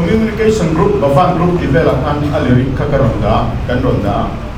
Communication Group, Bhavan Group tih velah khan a lyric kha ka rawn dah a, kan rawn dah a.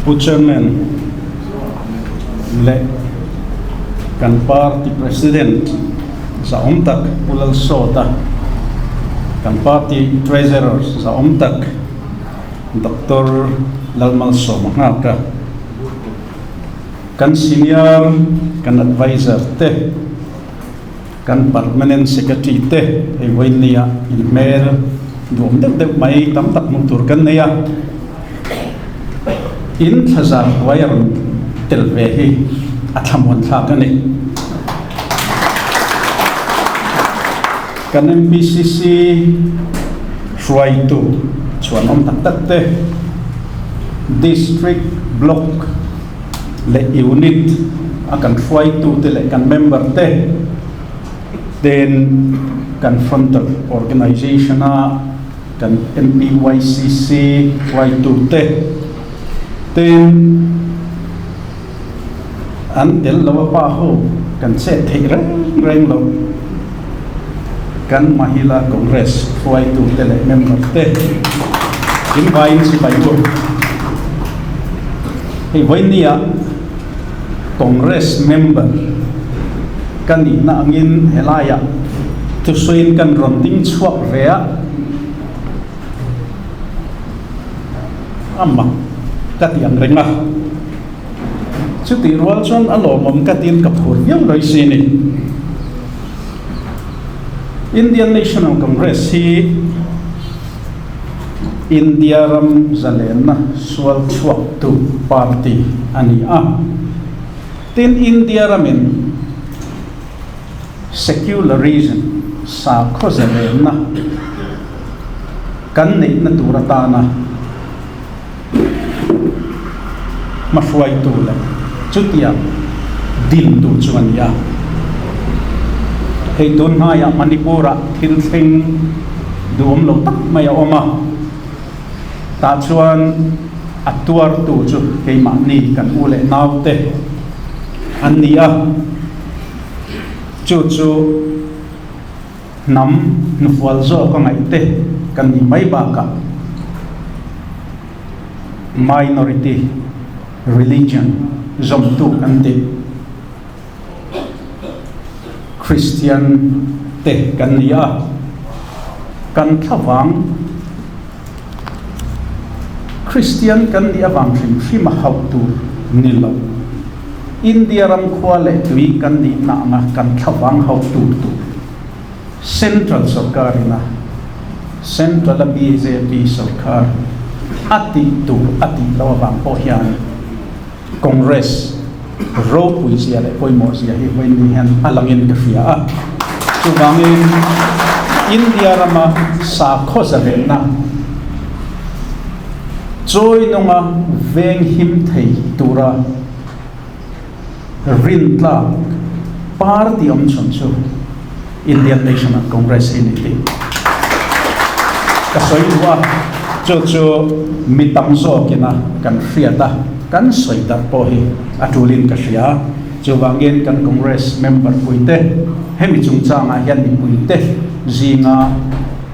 Pu Chairman leh kan party President zahawm tak Pu Lalsawta, kan party Treasurer zahawm tak Doctor Lalmalsawma nghak a. Kan senior, kan adviser te, kan permanent secretary te hei vawinia inhmel duam deuh deuh mai tam tak hmuh tur kan nei a. In thlazar hnuai a rawn tel ve hi a thlamuan thlak a ni. Kan MPCC hruaitu chhuanawm tak tak te, District, Block leh Unit a kan hruaitu te leh kan member te, ten kan frontal organization a kan MPYCC hruaitu te ten an tel lo a pa ho kan chet theih reng reng lo. Kan Mahila Congress hruaitu te leh member te in vaiin sipai u. Hei vawinia Congress member ka nihna angin helaiah thusawiin kan rawn ding chhuak ve a, a mak ka ti ang reng a. Chutih rual chuan a lawmawm ka tiin ka phur viau lawi si ni. Indian National Congress hi India ram zalenna sual chhuaktu party a ni a. Tin, India ramin secularism, sakhaw zalenna kan neihna tur atana hmahruaitu leh chutiang dintu chu a ni a. Hei tun hnaiah Manipur-ah thil thleng duhawm lo tak mai a awm a, tah chuan a tuartu chu keimahni kan u leh naute an ni a, chu chu hnam hnufual zawk a ngaihte kan nih mai bakah minority religion zawmtu kan tih Kristian te kan ni a, kan thlavang Kristian kan nih avang hrim hrim a hauh tur ni lo. India ram khua leh tui kan nihna anga kan thlavang hauh tur tur Central sorkar ina Central a bjp sorkar a tih tur a tih loh avang pawh hian Congress ropui zia leh pawimawh zia hi vawiin hian a langin ka hria a. Chuvangin India rama sakhaw zalenna chawi nunga veng him thei tura rintlak party awm chhun chu Indian National Congress hi ni tih ka sawi duh a, chu chu mi tam zawkina kan hriat a, kan sawi darh pawh hi a tulin ka hria. Chuvangin kan Congress member puite hemi chungchangah hian mipuite zinga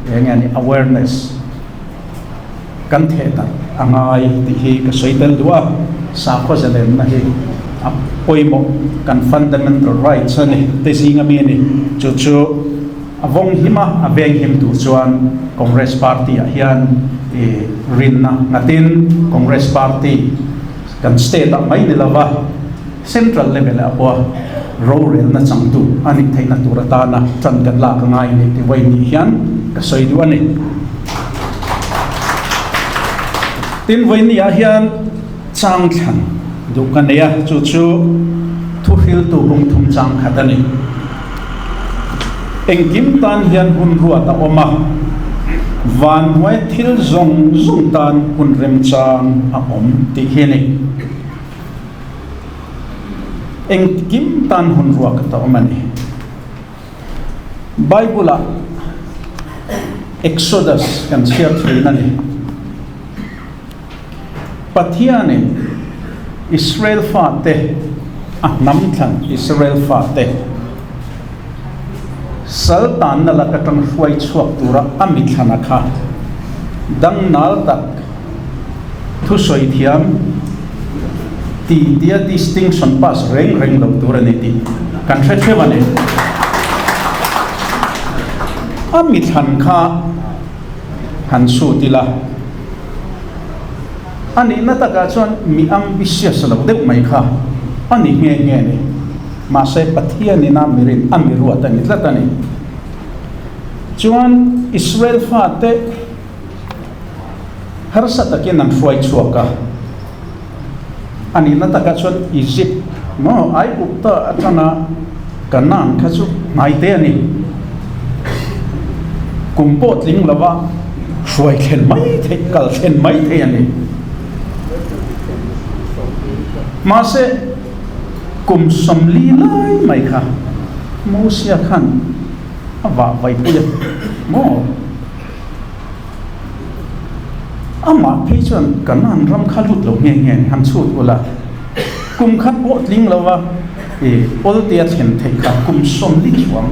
eng nge ni awareness kan theh darh a ngai tih hi ka sawi tel duh a, sakhaw zalenna hi a pawimawh kan fundamental rights a ni te zinga mi a ni. Chu chu a vawng him a, a veng him tur chuan Congress party ah hian i rinna nghatin Congress party kan state ah mai ni lova central level ah pawh rorelna changtu a nih theihna tur atana tan kan lak a ngai a ni tih vawi nih hian ka sawi duh a ni. Tin, vawi ni ah hian chang thlan duh ka nei a, chu chu thuhriltu bung thum chang khat a ni. Engkim tan hian hun ruat a awm a, vanhnuai thil zawng zawng tan hun remchang a awm tih hi a ni. Engkim tan hun ruak a awm a ni. Bible-ah Exodus kan chhiar thin a ni. Pathianin Israel fate a hnam thlan Israel fate sal tanna lak atang hruai chhuak tura a mithlana kha dangnal tak Thusawi thiam tih tia distinction pass reng reng lo tur a ni tih kan hre theuh a ni. A mithlan kha han chhut ila, a nihna takah chuan mi ambitious lo deuh mai kha a ni nghe nghe a ni. Mahse Pathianin a mirin a miruat a ni tlat a ni. Chuan Israel fate. Harsa takin an hruai chhuak a. A nihna takah chuan Egypt maw Aigupta atanga Canaan kha chu hnaite a ni. Kum pawh tling lova hruai thlen mai theih, kal thlen mai thei a ni. Mahse, kum 40 lai mai kha Mosia khan a vah vaipui a maw? Amah phei chuan Kanaan ram kha lut lo nghe nghe han chhut ula, kum khat pawh tling lova i awltea thlen theih kha kum 40 chuang,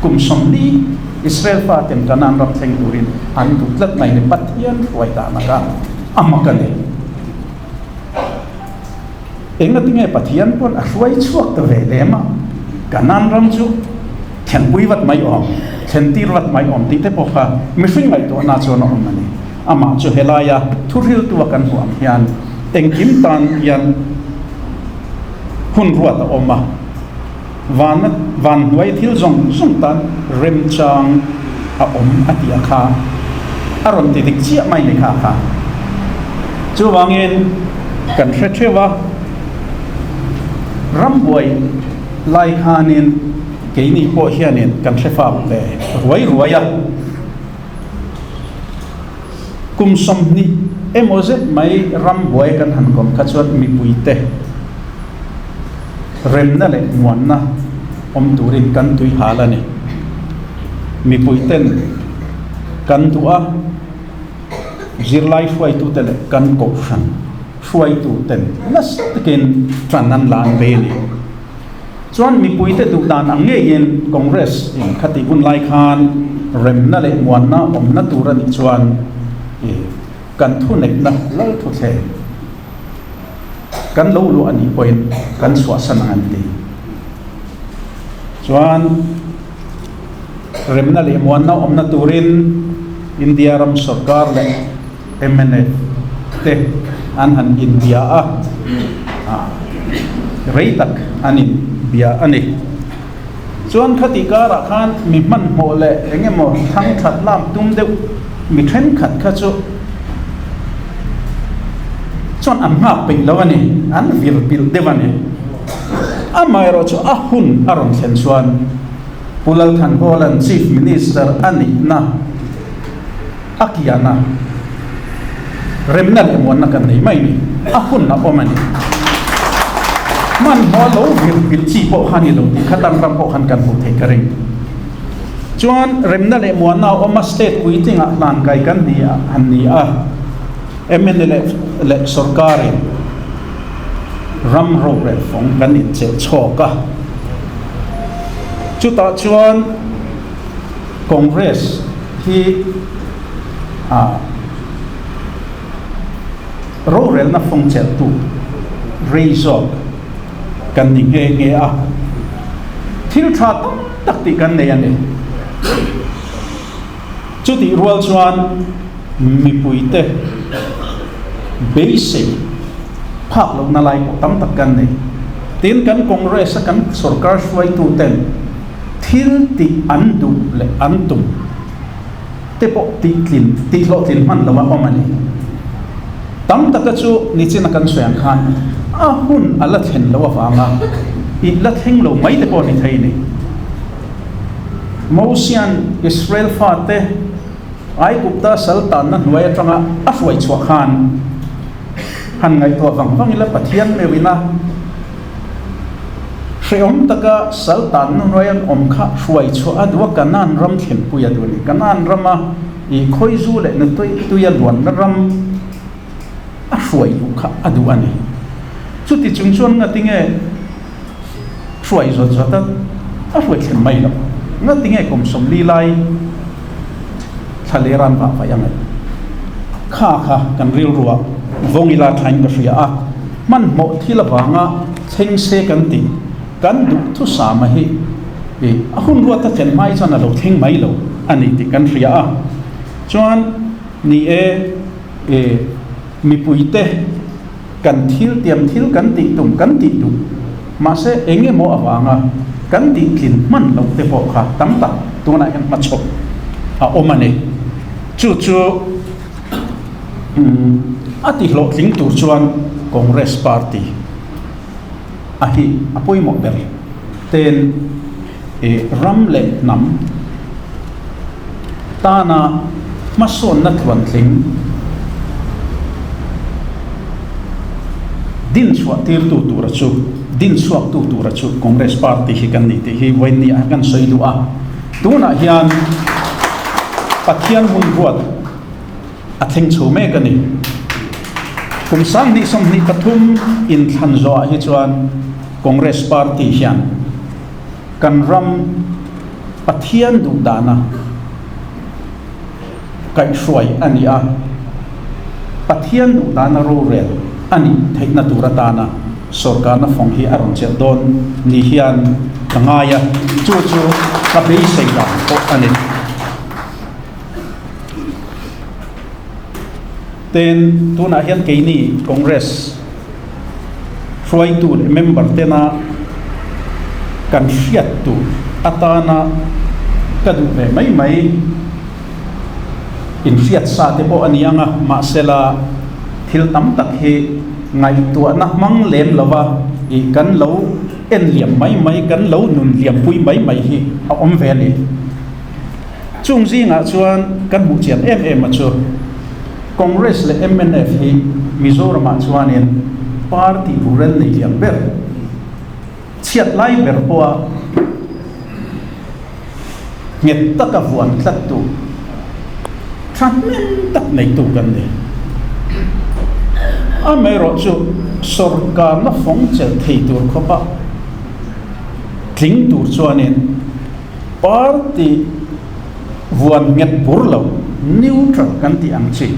kum 40 Israel faten Kanaan ram thleng turin an duh tlat mai ni, Pathian hruai dahna kha a mak a ni. Engatinge Pathian pawn a hruai chhuak ta ve lem a, Kanaan ram chu thlenpui vat mai awm, thlentir vat mai awm tih te pawh kha mihring ngaihtuahna chuan a awm a ni. Amah chu helaia thuhriltua kan hmuh ang hian engkim tan hian hun ruat a awm a, van van hnuai thil zawng zawng tan remchang a awm a tih a kha a rawn ti dik chiah mai ni kha kha. Chuvangin kan hre theuh a, rambuai lai khanin keini pawh hianin kan hre fak ve ruai ruai a. Kum 20 emaw zet mai rambuai kan han kawm kha chuan mipuite remna leh muanna awm turin kan tui hal a ni. Mipuiten kan duh a, zirlai hruaitute leh kan kohhran hruaituten nasa takin tan an la an bei a ni. Chuan mipuite duh dan ang ngeiin Congress in khatih hun lai khan remna leh muanna awmna tur a nih chuan kan thuneihna lal thuthleng kan lo luah a nih pawhin kan chhuahsan ang an ti. Chuan remna leh muanna awmna turin India ram sorkar leh mnf te an han inbia a, rei tak an inbia a ni. Chuan khati karah khan mi hmanhmawh leh eng emaw thang that lak tum deuh mi thenkhat kha chu chuan an nghak peih lo a ni, an vir pilh deuh a ni. Amaherawh chu a hun a rawn thlen chuan Pu Lalthanhawla'n Chief Minister a nihna A kiana remna leh muanna kan nei mai ni, a hun a awm a ni. Hmanhmawh lo vir pilh chi pawh kha ni lo tih kha tan ram pawh khan kan hmuh theih ka ring. Chuan remna leh muanna a awm a, state puitlingah hlan kai kan ni a han ni a, mna leh leh sorkarin ram rorel fawng kan incheh chhawk a, chutah chuan Congress hi a rorelna fawng chelhtu rei zawk kan ni nghe nghe a, thil tha tam tak tih kan nei a ni. Chutih rual chuan mipuite beisei phak lohna lai pawh tam tak kan nei. Tin, kan Congress a kan sorkar hruaituten Thil tih an duh leh an tum te pawh tihtlin, tihhlawhtlin hman lo a awm a ni. Tam taka chu nichina kan sawi ang khan a hun a la thlen loh avanga ih la thleng lo mai te pawh ni thei a ni. Mosia'n Israel fate Aigupta sal tanna hnuai atanga a hruai chhuah khan han ngaihtuah vang vang ila Pathian meuhin a Hrehawm taka sal tanna hnuai an awm kha hruai chhuah a duh a, Kanaan ram thlenpui a duh a ni. Kanaan rama i khawizu leh nutui tuia luanna ram a hruai luh kha a duh a ni. Chuti chung chuan ngatinge hruai zawt zawt a, a hruai thlen mai lo. Ngatinge kum 40 lai thla leh ran vah vaih a ngaih. Kha kha kan rilruah vawng ila thain ka hria a. Hmanhmawh thil avanga thleng se kan tih kan duh thusama hi i a hun ruat a thlen hmai chuan a lo thleng mai lo a ni tih kan hria a. Chuan ni e, i mipuite kan thil tiam thil kan tih tum kan tih duh mahse eng emaw avanga kan tih tlin hman loh te pawh kha tam tak tunah hian hmachhawp a awm a ni. Chu chu. A ti hlawhtling tur chuan Congress party. a hi a pawimawh ber ten ram leh hnam tana hmasawnna tluantling din chhuah tirtu tura chu din chhuaktu tura chu Congress party hi kan ni tih hi vawiin ah kan sawi duh a. Tunah hian Pathian hun ruat a thleng chho mek a ni. Kum 2023 inthlan zawhah hi chuan Congress party hian kan ram Pathian duh dana kaihhruai a ni a, Pathian duh dana rorel a nih theihna tur atana sorkarna fawng hi a rawn chelh dawn ni hian ka ngai a, chu chu ka beisei dan pawh a ni. Tin, tunah hian keini Congress hruaitu leh member tena kan hriat tur atana ka duh ve mai mai inhriat sa te pawh a ni ang a, mahsela thil tam tak hi ngaihtuahna hmang lem lova ih kan lo en liam mai mai, kan lo nun liampui mai mai hi a awm ve a ni. Chung zingah chuan kan hmuh chian em em a chu Congress leh mnf hi Mizoramah chuanin party rurel nei lian ber, chhiat lai ber pawha nghet taka vuan tlattu, thahnem tak neitu kan ni. Amaherawhchu sorkarna fawng chelh thei tur khawpa tling tur chuanin, Party vuan nghet bur lo, neutral kan tih ang chi.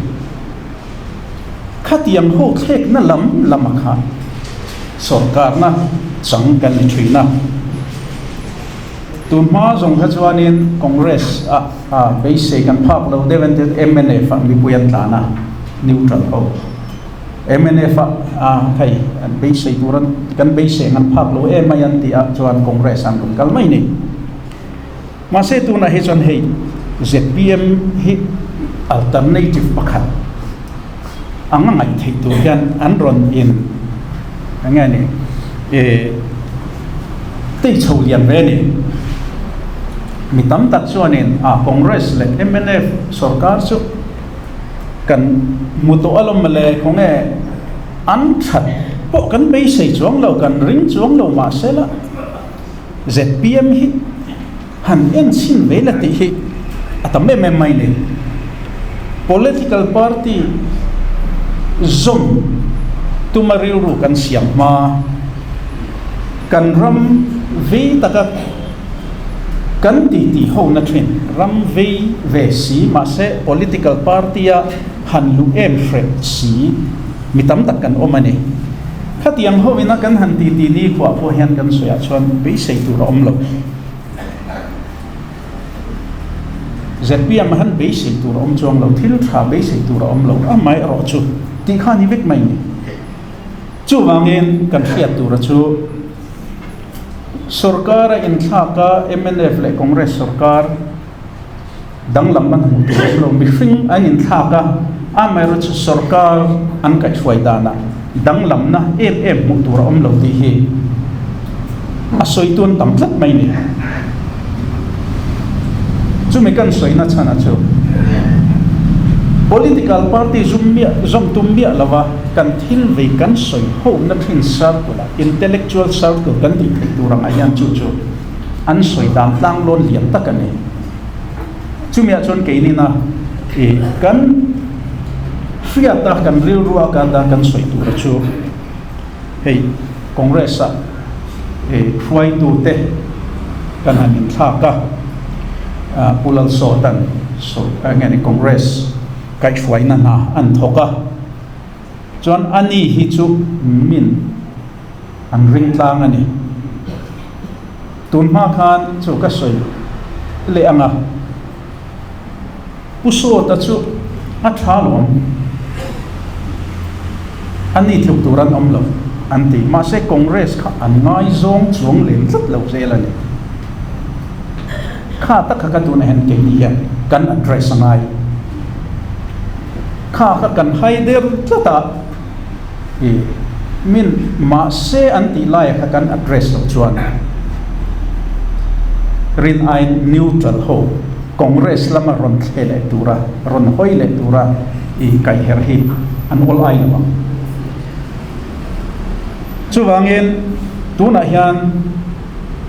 Khatiang ho thlekna lam lama kha sorkarna chang kan ni thin a. Tun hma zawng kha chuanin Congress a beisei kan phak lo deuh en tia mnf ah mipui an tlan a, neutral ho. Mnf a hei an beisei tur an kan beisei ang an phak lo em mai an tih ah chuan Congress an rawn kal mai ni. Mahse tunah hi chuan hei zpm hi alternative pakhat ang a ngaih theih tur hian an rawn in eng nge ni eh tei chho lian ve a ni. Mi tam tak chuanin a Congress leh mnf sorkar chu Kan hmu tawh alawm mawle, khawnge an that pawh kan beisei chuang lo, kan ring chuang lo mahsela zpm hi han en chhin ve la tih hi a tam em em mai ni. Political party zawm tuma rilru kan siam hma, kan ram vei taka Kan titi ho na thin ram vei ve si mahse political party a han luh em hreh si mi tam tak kan awm a ni. Khatiang ho ina kan han titi ni khuah pawh hian kan sawiah chuan beisei tur a awm lo. Zpm a han beisei tur a awm chuang lo, thil tha beisei tur a awm lo, amaherawh chu tih kha a ni vek mai ni. Chuvangin kan hriat tura chu. Sorkar a inthlak a, mnf leh Congress sorkar danglam an hmuh tur awm lo. Mihring an inthlak a, amaherawhchu sorkar an kaihhruai danah danglamna em em hmuh tur a awm lo tih hi a sawitu an tam tlat mai ni. Chumi kan sawina chhanah chu political party zum miah zawm tum miah lova kan thil vei kan sawi ho na thin circle ah intellectual circle kan tih theih tur angah hian chu chu an sawi dan tlang lawn lian tak a ni. Chumiah chuan keinina ih kan hriata kan rilrua kan dan kan sawi tura chu hei Congress ah ih hruaitute kan han inthlak a, Pu Lalsawta'n eng nge ni Congress kaihhruaina hna an thawk a, chuan ani hi chu min an ring tlang a ni. Tun hma khan chu ka sawi leh ang a, Pu Sawta chu a tha lawm, ani tluk tur an awm lo an ti. Mahse Congress kha an ngaizawng chuang lem tlat lo zel a ni. Kha tak kha ka tuna hian keini hian kan address a ngai. Kha kha kan hai der tlat a, i. Min mahse an tih laia kha kan address loh chuan rin aiin neutral ho Congress lama rawn thle leh tura, rawn hawi leh tura i kaihherh hi an awl ai lo ang. Chuvangin tunah hian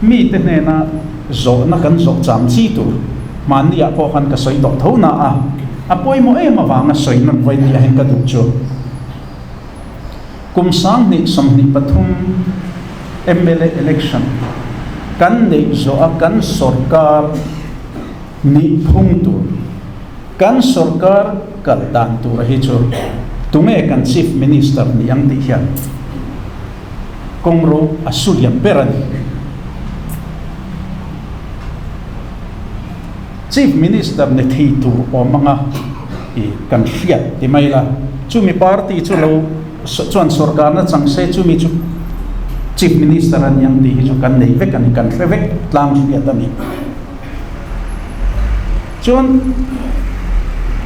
mite hnena zawhna kan zawh cham chi tur hmanni ah pawh khan ka sawi tawh tho na a, a pawimawh em avanga sawi nawn vawi ni ah hian ka duh chu. Kum 2023 mla election kan neih zawh a kan sorkar nih phung tur, kan sorkar kal dan tur a hi chu tunge kan Chief Minister ni ang tih hian kawngro a su liam ber a ni. Chief Minister ni thei tur awm anga i kan hriat ti mai la, chumi party chu lo chuan sorkarna chang se chumi chu Chief Minister a ni ang tih hi chu kan nei vek a ni, kan hre vek tlang hriat a ni. Chuan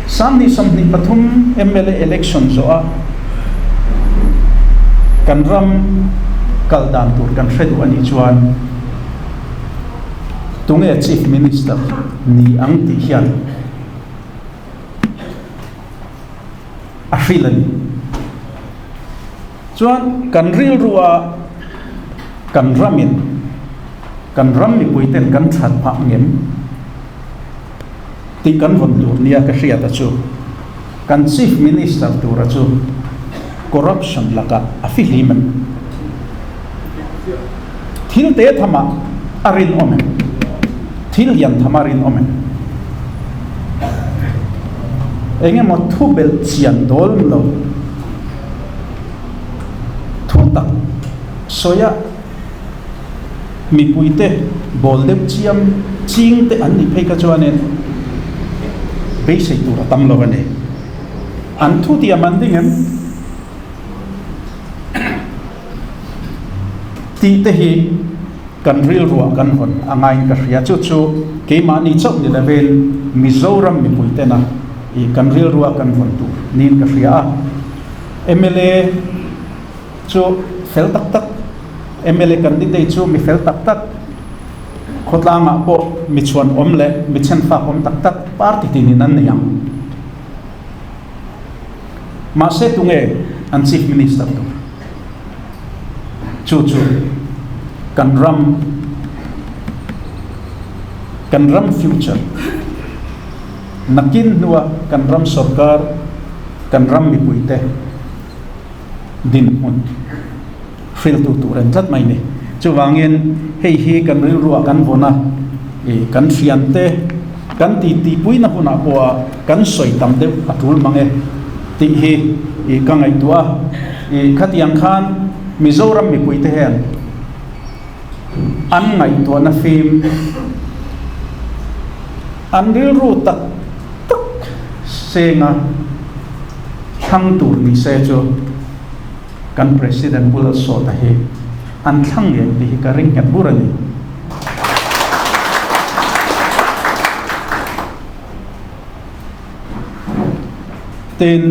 2023 mla election zawh a kan ram kal dan tur kan hre duh a nih chuan, Tunge Chief Minister ni ang tih hian a hrilh a ni. Chuan kan rilrua kan ramin kan ram mipuiten kan that phah ngem tih kan vawn tur nia ka hriat a chu kan Chief Minister tura chu corruption lakah a fihlim em? Thil te thamah a rinawm em? Thil lian thamah a rinawm em? Eng emaw thu belh chian dawl lo thu tak sawiah mipuite bawl deuh chiam ching te an nih phei kha chuanin beisei tur a tam lo a ni. An thu tiam an ding em? Tih te hi kan rilruah kan hawn a ngaiin ka hria. Chu chu keimahni chauh ni lovin Mizoram mipui tena ih kan rilrua kan hawn tur niin ka hria a. Mla chu fel tak tak, mla candidate chu mi fel tak tak, khawtlangah pawh mi chhuan awm leh mi chhenfak awm tak tak party tinin an nei ang. Mahse tunge an Chief Minister tur? Chu chu kan ram kan ram future nakin hnua kan ram sorkar kan ram mipuite dinhmun hriltu tur en tlat mai ni. Chuvangin hei hi kan rilruah kan vawn a, ih kan hriante kan titipuina hunah pawha kan sawi tam deuh a tul mang e tih hi ih ka ngaihtuah a. Ih khatiang khan Mizoram mipuite hian an ngaihtuahna fim an rilru tak tak senga thlang tur ni se chu kan President bula sawta hi an thlang ngei tih hi ka ring nghet bur a ni. Tin,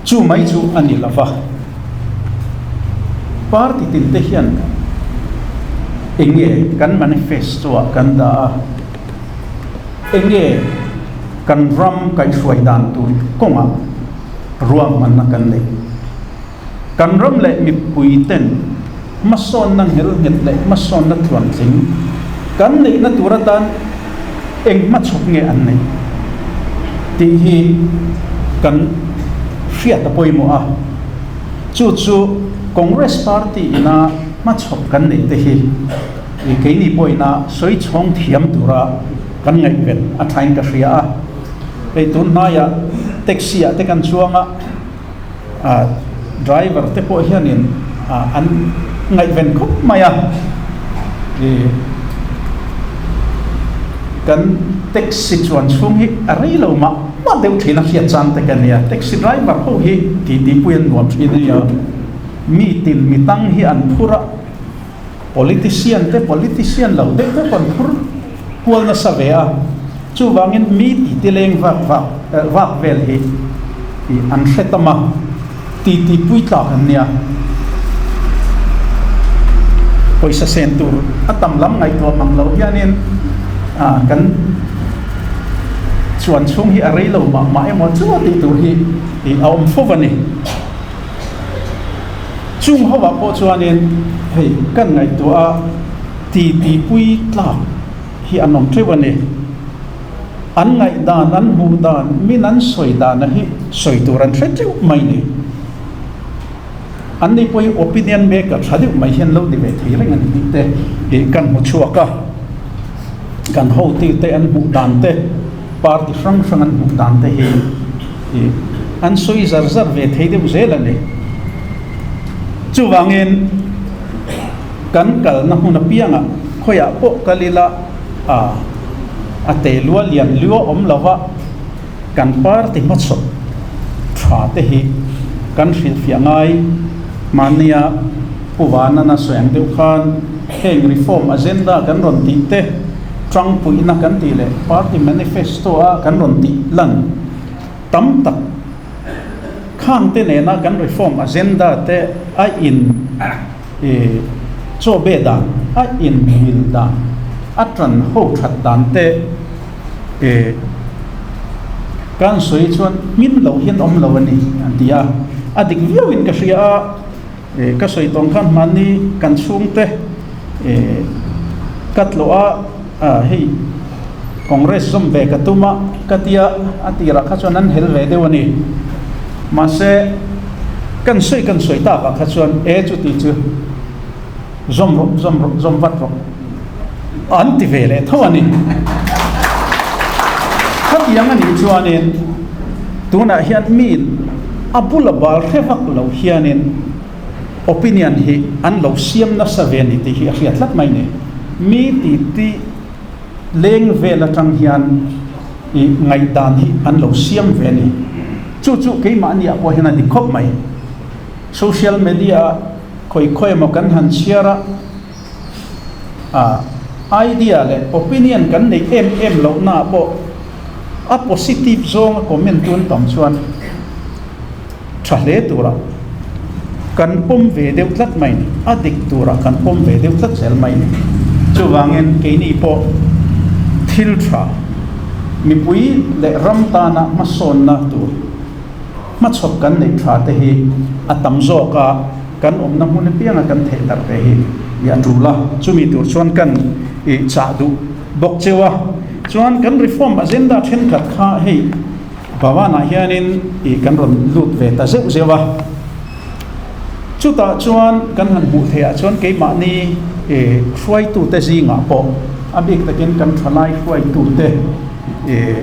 chu mai chu a ni lova, party tin te hian eng nge kan manifesto ah kan dah a, eng nge kan ram kaihhruai dan tur kawngah ruahmanna kan nei. Kan ram leh mipui ten hmasawnna nghelnghet leh hmasawnna tluantling kan neihna tur atan eng hmachhawp nge an neih tih hi kan hriat a pawimawh a. Chu chu Congress Party ina hmachhawp kan neih te hi keini pawhina sawi chhawng thiam tura kan ngaihven a thain ka hria a. Hei tun hnaiah taxi ah te kan chuang a, driver te pawh hianin an ngaihven khawp mai a, ih kan taxi chuan chhung hi a rei lo mah mah deuh thin a hriat chang te ka nia, taxi driver ho hi titi pui an nuam thin a nia, mi tin mi tang hi an phur a, politician te politician lo deuh deuh an phur kual nasa ve a, chuvangin mi titi leng vak vak vak vel hi ih an hre tam a. Titi pui tlak an nia. Pawisa sen tur a tam lam ngaihtuah mang lo hianin kan chuan chhung hi a rei lo mah mah emaw chu a tih tur hi a awm fo a ni. Chung hovah pawh chuanin hei kan ngaihtuah a titi pui tlak hi an awm teuh a ni. An ngaihdan, an hmuh dan, min an sawi dana hi sawi tur an hre teuh mai ni. An ni pawh hi opinion maker tha deuh mai hian lo ni ve thei reng a ni tih te ih kan hmu chhuak a. Kan hotu te an hmuh dan te, party hrang hrang an hmuh dan te hi ih an sawi zar zar ve thei deuh zel a ni. Chuvangin kan kalna hmun apiangah khawiah pawh kal ila, A, a te lua lian lua awm lova kan party hmachhawp tha te hi kan hrilhfiah ngai. Hmannia Pu Vanana sawi ang deuh khan heng reform agenda kan rawn tih te, tangpuihna kan tih leh party manifesto a kan rawn tih lan tam tak khang te nena kan reform agenda te a in I chaw be dan, a inmil dan, a tan ho that dan te i kan sawi chuan hmin lo hian awm lo a ni an ti a. A dik viau in ka hria a, i ka sawi tawng khan hmanni kan chhungte i ka tlawh a, a hei Congress zawm ve ka tum a ka tia a tirah kha chuan an hel ve deuh a ni. Mahse, kan sawi kan sawi takah kha chuan e chuti chu zawm rawh zawm rawh zawm vat rawh an ti ve leh tho a ni. Khatiang a nih chuanin tunah hian mi a bula bal hre vak lo hianin opinion hi an lo siam nasa ve a ni tih hi a hriat tlat mai ni. Mi ti ti leng vel atang hian i ngaihdan hi an lo siam ve a ni. Chu chu keimahni ah pawh hian a dik khawp mai. Social media ah khawi khawi emaw kan han chhiar a, ah idea leh opinion kan neih em em lohna ah pawh a positive zawnga comment tu an tam chuan tha hle tura kan pawm ve deuh tlat mai ni, a dik tura kan pawm ve deuh tlat zel mai ni. Chuvangin keini pawh thil tha, mipui leh ram tana hmasawnna tur hmachhawp kan neih tha te hi a tam zawk a, kan awmna hmun apianga kan theih darh ve hi i a tul a, chumi tur chuan kan i chah duh bawk cheu a. Chuan kan reform agenda thenkhat kha hei, Bhavan-ah hianin ih kan rawn lut ve ta zeuh zeuh a, chutah chuan kan han hmuh theihah chuan keimahni ih hruaitute zingah pawh a bik takin kan thalai hruaitute ih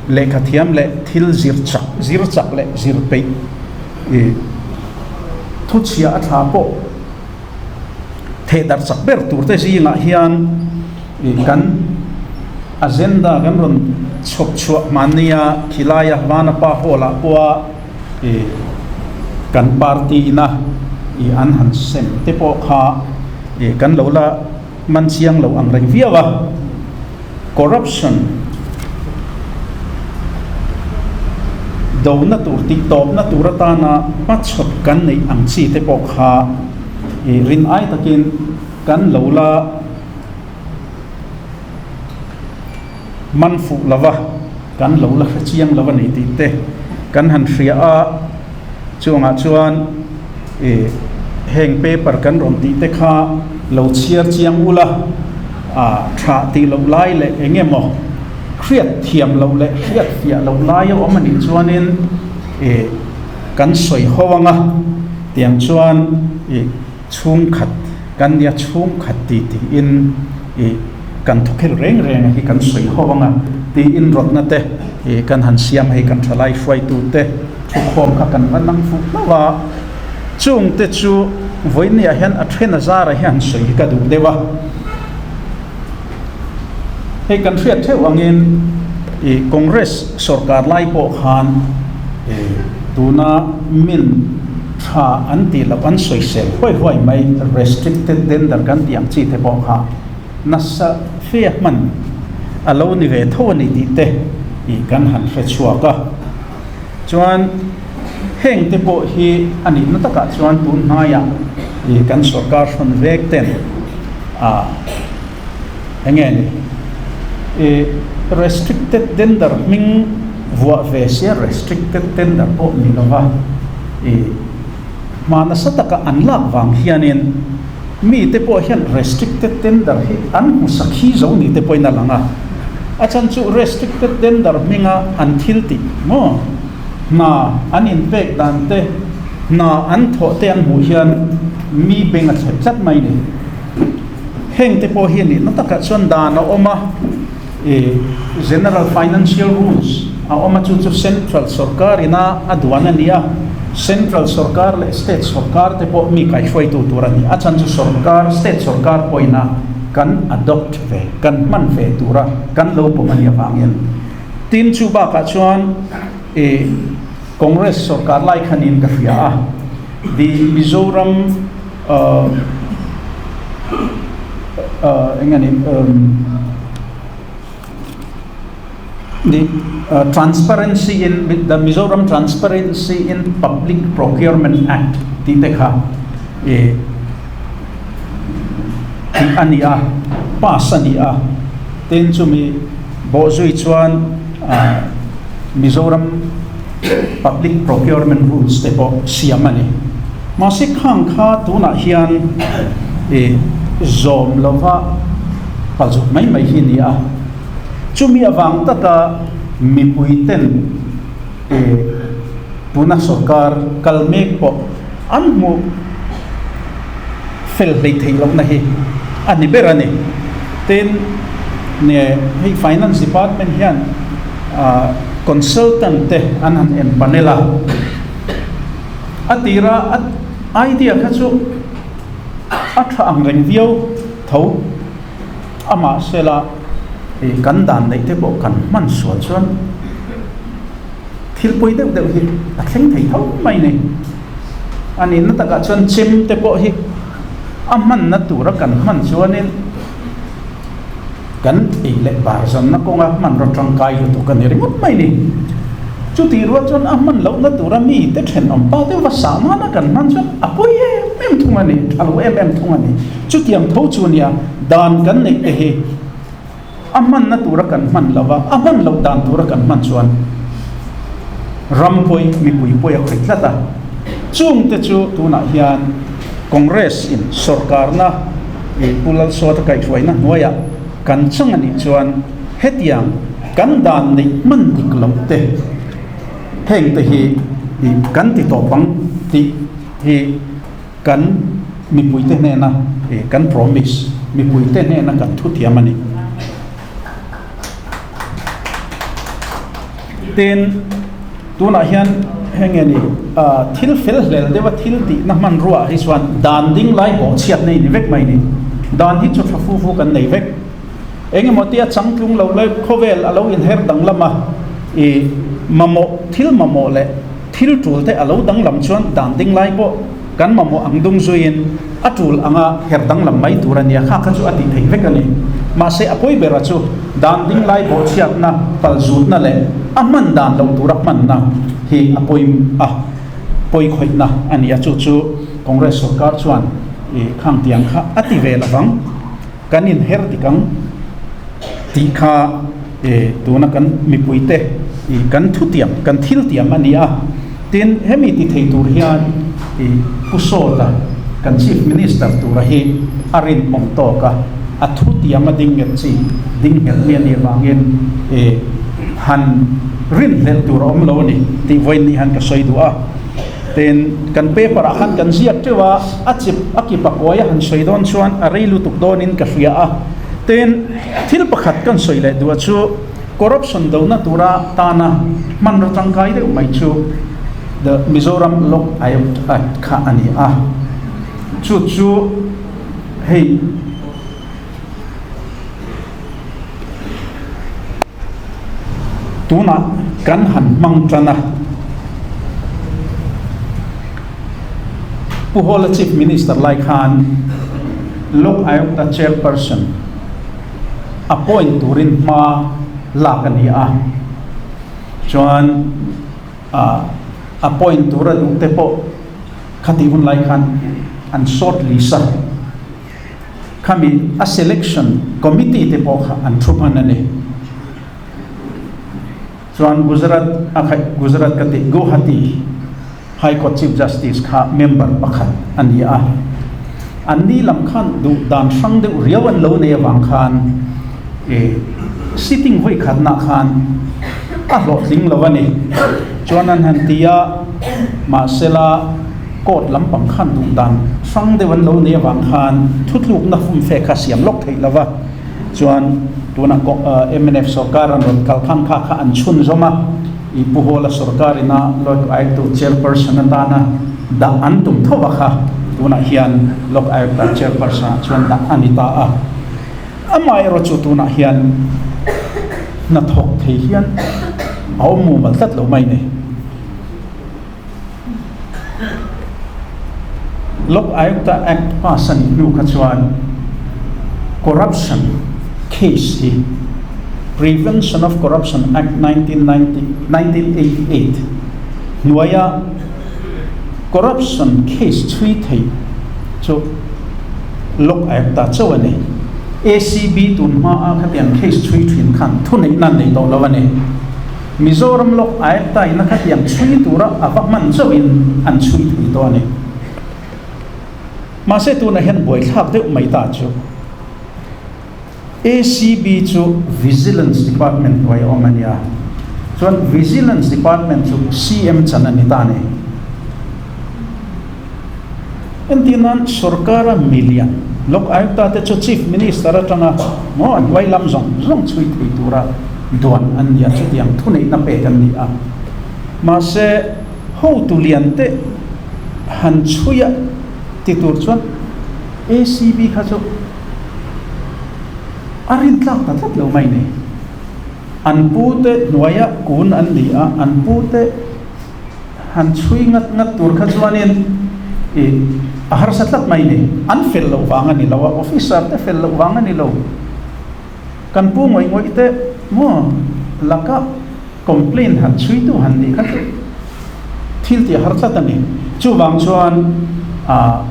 lehkha thiam leh thil zir chak zir chak leh zir peih ih thuchhia a thla pawh thehdarh chak ber turte zingah hian ih kan agenda kan rawn chhawp chhuah hmannia khilaia Vanapa Hall ah pawha ih kan party ina ih an han sem te pawh kha ih kan lo la man chiang lo ang reng viau a, corruption dona tur tih tawpna tur atana hmachhawp kan neih ang chi te pawh kha ih rin ai takin kan lo la man fuh lo va, kan lo la hre chiang lo a ni tih te kan han hria a, chungah chuan ih heng paper kan rawn tih te kha lo chhiar chiang ula, ah tha tih loh lai leh eng emaw hriat thiam loh leh hriat fiah loh lai a awm a nih chuanin ih kan sawi ho ang a, tiang chuan ih. Chhungkhat kan nia chhungkhat ti tiin ih kan thawkhel reng reng a hi kan sawi ho ang a tiin rawtna te ih kan han siam hei kan thalai hruaitu te thukhawm kha kan va nang fuh hlauh a, chung te chu vawinia hian a then a zara hi han sawi hi ka duh deuh a. Hei kan hriat theuh angin ih Congress sorkar lai pawh khan ih tuna min tha an tih loh an sawisel huai huai mai restricted tender kan tih ang chi te pawh kha nasa fe hman a lo ni ve tho a ni tih te ih kan han hre chhuak a. Chuan Heng te pawh hi a nihna takah chuan tun hnaiah ih kan sorkar hrawn vek ten ah eng nge ni ih restricted tender hming vuah ve sia restricted tender pawh ni lova ih hma nasa taka an lak vang hianin mi te pawh hian restricted tender hi an hmu sakhi zo ni te pawhin a lang a, a chhan chu restricted tender hminga an thil tih maw? Hna an inpek dan te, hna an thawh te an hmuh hian mi beng a thlep tlat mai ni. Heng te pawh hi nihna takah chuan dan a awm a, ih General Financial Rules a awm a, chu chu Central sorkar ina a duan a ni a, Central sorkar leh State sorkar te pawh mi kaihruaitu tur a ni. A chhan chu sorkar, State sorkar pawhin a kan adopt ve, kan hman ve tura kan lo pawm a nih avangin. Tin, chu bakah chuan i Congress sorkar lai khanin ka hria a, the Mizoram eng a ni the Transparency in the Mizoram Transparency in Public Procurement Act tih te kha i tih a ni a, pass a ni a, tin chumi Bawhzui chuan Mizoram Public Procurement Rules te pawh siam a ni. Mahse khang kha tunah hian zawm lova palzut mai mai hi a ni a. Chumi avang taka mipui ten tuna sorkar kal mek pawh an hmuh fel hlei theih lohna hi a ni ber a ni. Tin, ne hei Finance Department hian consultant te an han en panel a, a tira a idea kha chu a tha ang reng viau tho amah sela kan dan neih te pawh kan hman sual chuan thil pawi deuh deuh hi a thleng thei tho mai ni. A nihna takah chuan chem te pawh hi a hmanna tura kan hman chuanin kan ei leh bar zanna kawnga hmanraw tangkai lutuk a ni ringawt mai ni. Chutih rual chuan a hman lohna tura mite thenawm pa deuhva sah nana kan hman chuan a pawi em em thung a ni, tha lo em em thung a ni. Chutiang tho chu nia dan kan neih te hi A hmanna tura kan hman lo a, a hman loh dan tura kan hman chuan ram pawi, mipui pawi a khawih tlat a. Chungte chu tunah hian Congress in sorkarna ih Pu Lalsawta kaihhruaina hnuaiah kan chang a nih chuan hetiang kan dan neih hman dik loh te heng te hi ih kan ti tawp ang tih hi Kan mipuite hnena kan promise, mipuite hnena kan thutiam a ni. Tin, tunah hian heng nge ni, thil fel hlel deuha thil tihna hmanruaah hi chuan dan ding lai bawhchhiat nei ni vek mai ni. Dan hi chu tha fu fu kan nei vek. Eng emaw tia changtlung lo leh khawvel a lo inher danglam a, i mamawh, thil mamawh leh Thil tul te a lo danglam chuan dan ding lai pawh kan mamawh ang dung zuiin a tul anga her danglam mai tur a nia, kha kha chu a tih theih vek a ni. Mahse a pawi bera chu dan ding lai bawhchhiatna, palzutna leh a hman dan loh tura hmanna hi a pawi a, pawi khawihna a ni a, chu chu Congress sorkar chuan i khang tiang kha a ti ve lovang, kan inher dik ang tih kha. E, tuna kan mipuite i kan thutiam, kan thiltiam a ni a. Tin, hemi ti thei tur hian i Pu Sawta, kan Chief Minister tura hi a rinawm tawk a, a thutiam a ding nghet chi, ding nghet mi a nih avangin e han rinhlelh tur a awm lo a ni tih vawiin ni han ka sawi duh a. Tin, kan paper ah khan kan ziak teuh a, a chip a kip a kawi a han sawi dawn chuan a rei lutuk dawnin ka hria a. Tin, thil pakhat kan sawi leh duh a chu corruption dona tura tana hmanraw tangkai deuh mai chu The Mizoram Lok Ayukt Act kha a ni a. Chu chu hei tunah kan han hmang tan a. Pu Hawla Chief Minister lai khan Lok Ayukta Chairperson appoint turin hma lak a ni a, chuan ah. Appoint tura duh te pawh khati hun lai khan an short list a, khami a selection committee te pawh kha an thu hman a ni. Chuan Gujarat a khaih Gujarat ka tih Guwahati High Court Chief Justice kha member pakhat a ni a, an ni lam khan duh dan hrang deuh riau an lo nei avang khan e sitting vawi khatnah khan a hlawhtling lo a ni. Chuan an han ti a, mahsela court lampang khan duh dan hrang deuh an lo nei avang khan thutlukna fumfe kha siam lawk theih lo va. Chuan tunah mnf sorkar an rawn kal khan kha kha an chhunzawm a, i Pu Hawla sorkar ina Lok Ayukta chairperson atana dah an tum tho a kha tunah hian Lok Ayukta chairperson ah chuan dah a ni ta a. Amaherawh chu tunah hian hnathawk thei hian a awm mumal tlat lo mai ni. Lok Ayukta Act pass a nih hnu kha chuan corruption case hi Prevention of Corruption Act 1988 hnuaia corruption case chhui theih chu Lok Ayukta chauh a ni. ACB tun hmaa khatiang case chhui thin khan thuneihna an nei tawh lo a ni. Mizoram lawk aek taina khatiang chhui tura a va hman chauhin an chhui thei tawh a ni. Mahse tunah hian buaithlak deuh mai ta chu ACB chu Vigilance Department hnuai a awm a nia. Chuan Vigilance Department chu CM chan a ni ta a ni. Entir nan sorkara milian Lok Ayukta te chu Chief Minister atanga maw a hnuai lam zawng zawng chhui thei tura duan an ni a, chutiang thuneihna pek an ni a. Mahse, hotu lian te han chhui a ti tur chuan ACB kha chu a rintlak ta tlat lo mai ni. An pu te hnuaia kun an ni a, an pu te. Han chhui ngat ngat tur kha chuanin i a harsa tlat mai ni. An fel loh vang a ni lo a, officer te fel loh vang a ni lo. Kan pu ngawih ngawih te maw laka complaint han chhui tu han nih kha chu thil tih a har tlat a ni. Chuvang chuan ah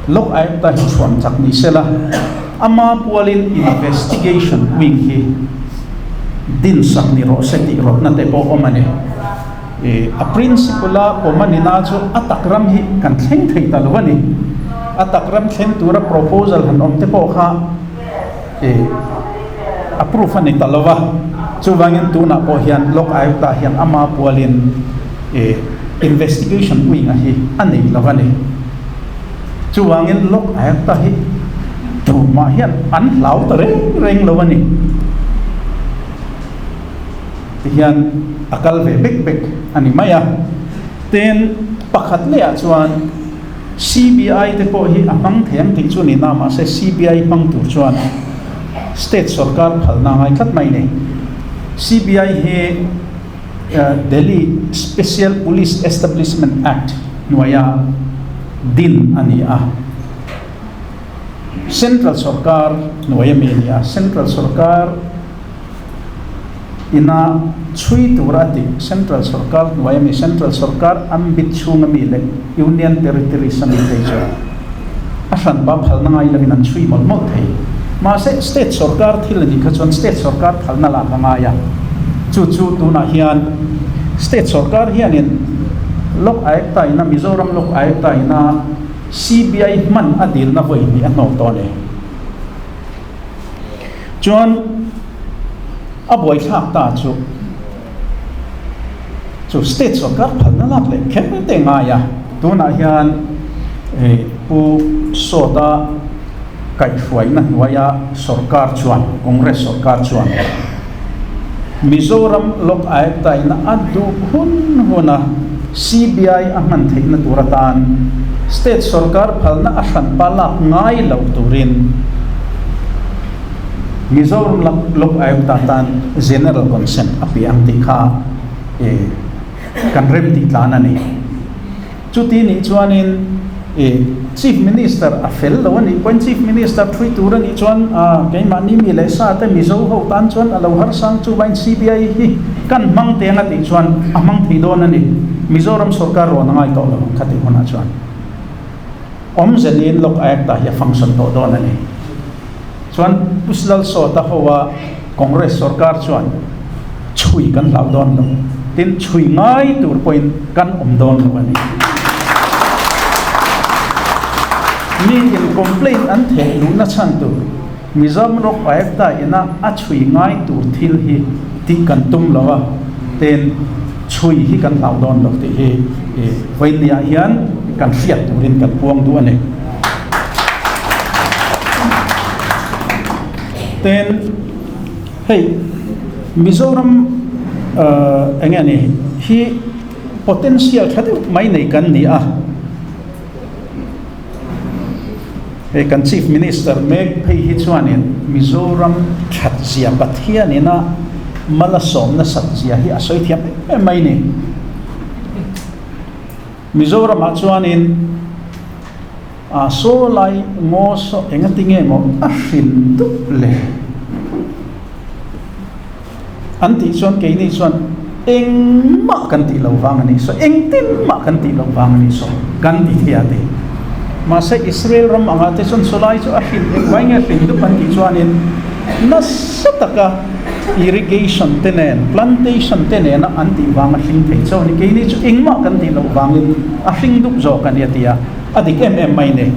Lok Ayukta hi chhuan chak ni sela, ama pualin investigation wing hi din sak ni rawh se tih rawtna te pawh awm a ni. A principle a pawm a ni na chu a tak ram hi kan thleng thei ta lo a ni. A tak ram thleng tura proposal han awm te pawh kha approve a ni ta lo va. Chuvangin tunah pawh hian Lok Ayukta hian ama pualin investigation wing a hi a nei lo a ni. Chuvangin Lok Ayukta hi tumah hian an hlau ta reng reng lo a ni. Tihian a kal ve bek bek a ni mai a. Tin, pakhat lehah chuan CBI te pawh hi a hmang thei ang tih chu ni na, mahse CBI hmang tur chuan state sorkar phalna a ngai tlat mai ni. CBI hi Delhi Special Police Establishment Act hnuaia din a ni a. Central sorkar hnuaia mi a ni a. Central sorkar ina chhui tura a tih Central sorkar hnuaia mi, Central sorkar ambit chhunga mi leh Union Territories a mi phei chu a hranpa phalna ngai lovin an chhui mawlh mawlh thei. Mahse, State sorkar thil a nih kha chuan State sorkar phalna lak a ngai a, chu chu tunah hian State sorkar hianin Lok Ayukta ina Mizoram Lok Ayukta ina CBI hman a dilna vawi hnih a hnawk tawh a ni. Chuan a buaithlak ta chu chu state sorkar phalna lak leh kher te ngai a, tunah hian Pu Sawta kaihhruaina hnuaia sorkar chuan Congress sorkar chuan Mizoram Lok Ayukta ina a duh hun huna CBI a hman theihna tur atan state sorkar phalna a hranpa lak ngai lo turin Mizoram Lok Ayukta tan General Consent a pe ang tih kha kan rem tih tlan a ni. Chuti nih chuanin Chief Minister a fel lo a nih pawhin Chief Minister thui tur a nih chuan keimahni mi leh sa te Mizo ho tan chuan a lo harsang chu vain CBI hi kan hmang teng a tih chuan a hmang thei dawn a ni. Mizoram sorkar rawn a ngai tawh lo ang kha tih hunah chuan awmze niin Lok Ayukta hi a function tawh dawn a ni. Chuan Pu Lalsawta hoa Congress sorkar chuan chhui kan hlau dawn lo, tin chhui ngai tur pawhin kan awm dawn lo a ni. Mi in complaint an theh luhna chhan tur Mizoram Lok Ayukta ina a chhui ngai tur thil hi tih kan tum lo a, tin chhui hi kan hlau dawn lo tih hi vawinia hian kan hriat turin kan puang duh a ni. Tin, hei Mizoram eng nge ni hi potential tha deuh mai nei kan ni a. Hei kan Chief Minister mek phei hi chuanin Mizoram that zia Pathianin a mal a sawm nasat zia hi a sawi thiam em em mai ni. Mizoramah chuanin A saw lai ngaw saw engati nge maw a hrin dup le? An tih chuan keini chuan engmah kan tih lo vang a nih saw, engtin mah kan tih lo vang a nih saw kan ti thei a ti. Mahse Israel ram angah te chuan saw lai chu a hrin engvai nge hrin dup an tih chuanin nasa taka irrigation te nen, plantation te nena an tih vang a hring thei chauh a ni. Keini chu engmah kan tih loh vangin a hring dup zawk a ni a ti a. A dik em em mai ni.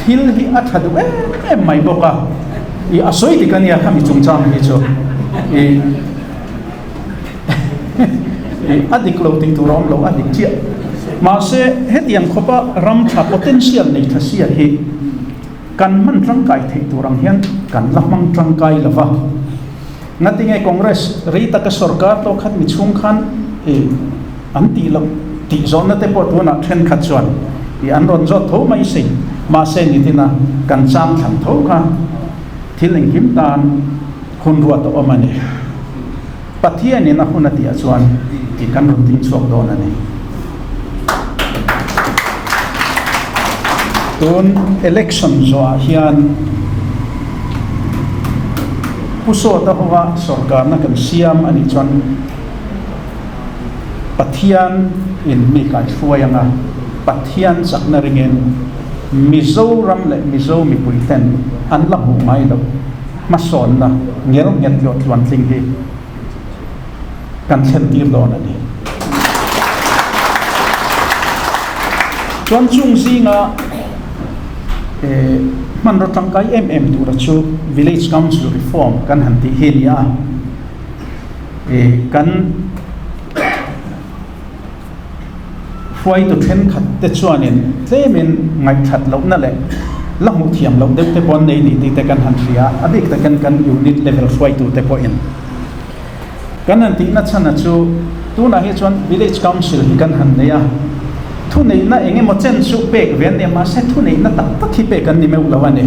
Thil hi a tha duh em em mai bawk a. I a sawi dik a nia khami chungchang hi chu. I I a dik lo tih tur a awm lo, a dik chiah. Mahse hetiang khawpa ram tha potential nei tha sia hi kan hman tangkai theih tur ang hian kan la hmang tangkai lo va. Ngatinge Congress rei taka sorkar tawh khat mi chhung khan i an tih loh tih zawnna te pawh tunah thenkhat chuan i an rawn zawt tho mai si. Mahse nitina kan chang thlan tho kha thil engkim tan hun ruat a awm a ni. Pathianin a hun a tihah chuan i kan rawn ding chhuak dawn a ni. Tun election zawhah hian Pu Sawta hova sorkarna kan siam a nih chuan Pathian in mi kaihruai anga Pathian chakna ringin Mizoram leh Mizo mipui ten an la hmuh ngai loh hmasawnna ngel nghet leh tluantling hi kan thlen tir dawn a ni. Chuan chung zinga hmanraw tangkai em em tura chu Village Council Reform kan han tih hi a ni a, kan Hruaitu thenkhat te chuanin tlemin ngaihthat lohna leh la hmuh thiam loh deuh te pawh an nei ni tih te kan han hria a, a bik takin kan unit level hruaitu te pawhin kan han tihna chhan a chu tunah hi chuan village council hi kan han nei a, thuneihna eng emaw chen chu pek ve an ni a, mahse thuneihna tak tak hi pek an ni meuh lo a ni.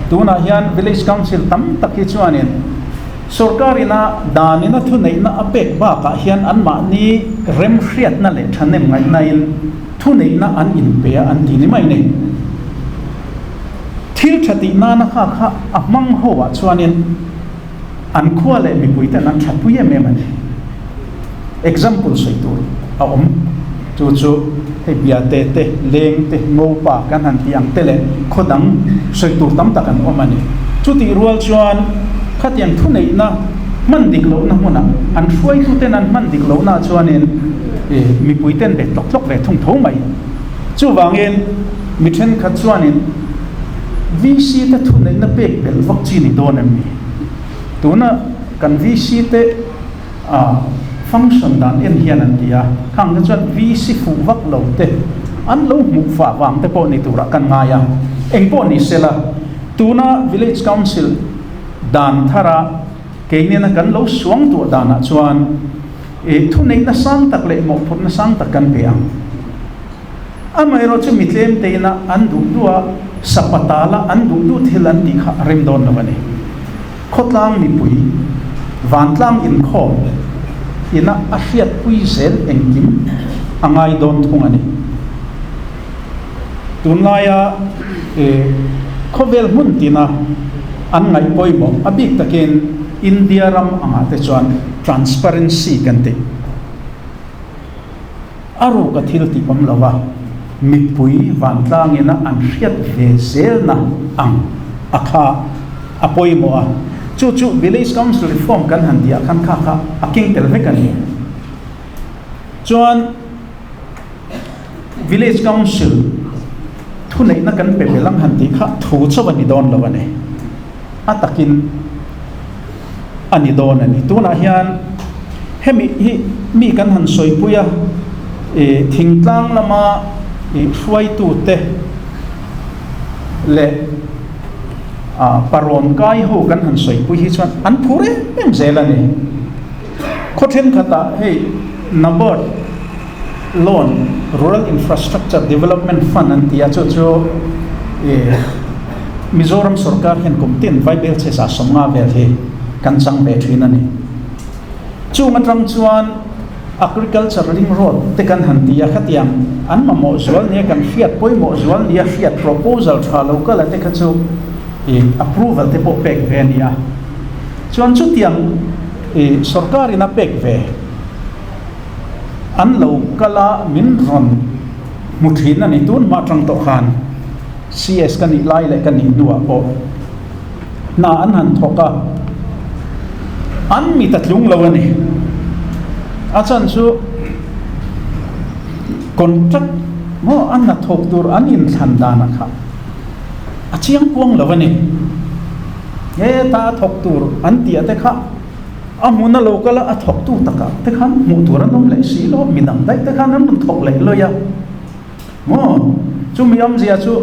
Tunah hian village council tam tak hi chuanin. Sorkar ina dan ina thuneihna a pek bakah hian anmahni remhriatna leh thahnem ngaihnain thuneihna an inpe a an ti ni mai ni. Thil tha tih nana kha kha a hmang ho ah chuanin an khua leh mipui ten an thatpui em em a ni. Example sawi tur a awm chu chu hei biate te, leng te, ngopa kan han tih ang te leh khaw dang sawi tur tam tak an awm a ni. Chutih rual chuan khatiang thuneihna hman dik lohna hmunah an hruaituten an hman dik lohna chuanin mipui ten ve tlawk tlawk ve thung tho mai. Chuvangin mi thenkhat chuanin VC te thuneihna pek belh vak chi ni dawn em ni? Tuna kan VC te A function dan en hian an ti a, khang te chuan VC fuh vak lo te an lo hmuh fah vang te pawh ni turah kan ngai a, eng pawh ni sela tuna Village Council dan thara keinena kan lo suang tuah danah chuan ih thuneihna sang tak leh mawhphurhna sang tak kan pe ang. Amaherawh chu mi tlem teina an duh duh a, sapatala an duh duh thil an tih kha a rem dawn lo a ni. Khawtlang mipui, vantlang inkhawm ina a hriatpui zel engkim a ngai dawn thung a ni. Tunlaia khawvel hmun tina an ngaih pawimawh a bik takin India ram angah te chuan transparency kan ti. A ruka thil tih awm lo a, mipui vantlangina an hriat ve zelna ang a kha a pawimawh a. Chu chu Village Council Reform kan han tih ah khan kha kha a keng tel vek a ni. Chuan Village Council thuneihna kan pe belh ang han tih kha thu chauh a ni dawn lo a ni. A takin a ni dawn a ni. Tunah hian hemi hi mi kan han sawipui a, ih thingtlang lama ih hruaitute leh ah parawn kai ho kan han sawipui hi chuan an phur em em zel a ni. Khaw thenkhatah hei NABARD loan Rural Infrastructure Development Fund an ti a, chu chu ih Mizoram sorkar hian kum tin Vaibel chhe 150 vel hi kan chang ve thin a ni. Chung atang chuan Agriculture Link Road te kan han ti a, khatiang an mamawh zual nia kan hriat pawimawh zual nia hriat proposal tha lo kal a te kha chu ih approval te pawh pek ve a ni a. Chuan chutiang ih sorkarin a pek ve an lo kal a min rawn hmu thin a ni tun hma atang tawh khan CS ka nih lai leh ka nih hnuah pawh hna an han thawk a an mit a tlung lo a ni. A chhan chu contract maw a hnathawk tur an inthlan danah kha a chiang kuang lo a ni. Heta a thawk tur an tih te kha a hmun a lo kal a, a thawktu takah te khan hmuh tur an awm leh si lo, mi dang daih te khan an rawn thawk leh lawih a. Maw? Chumi awmzia chu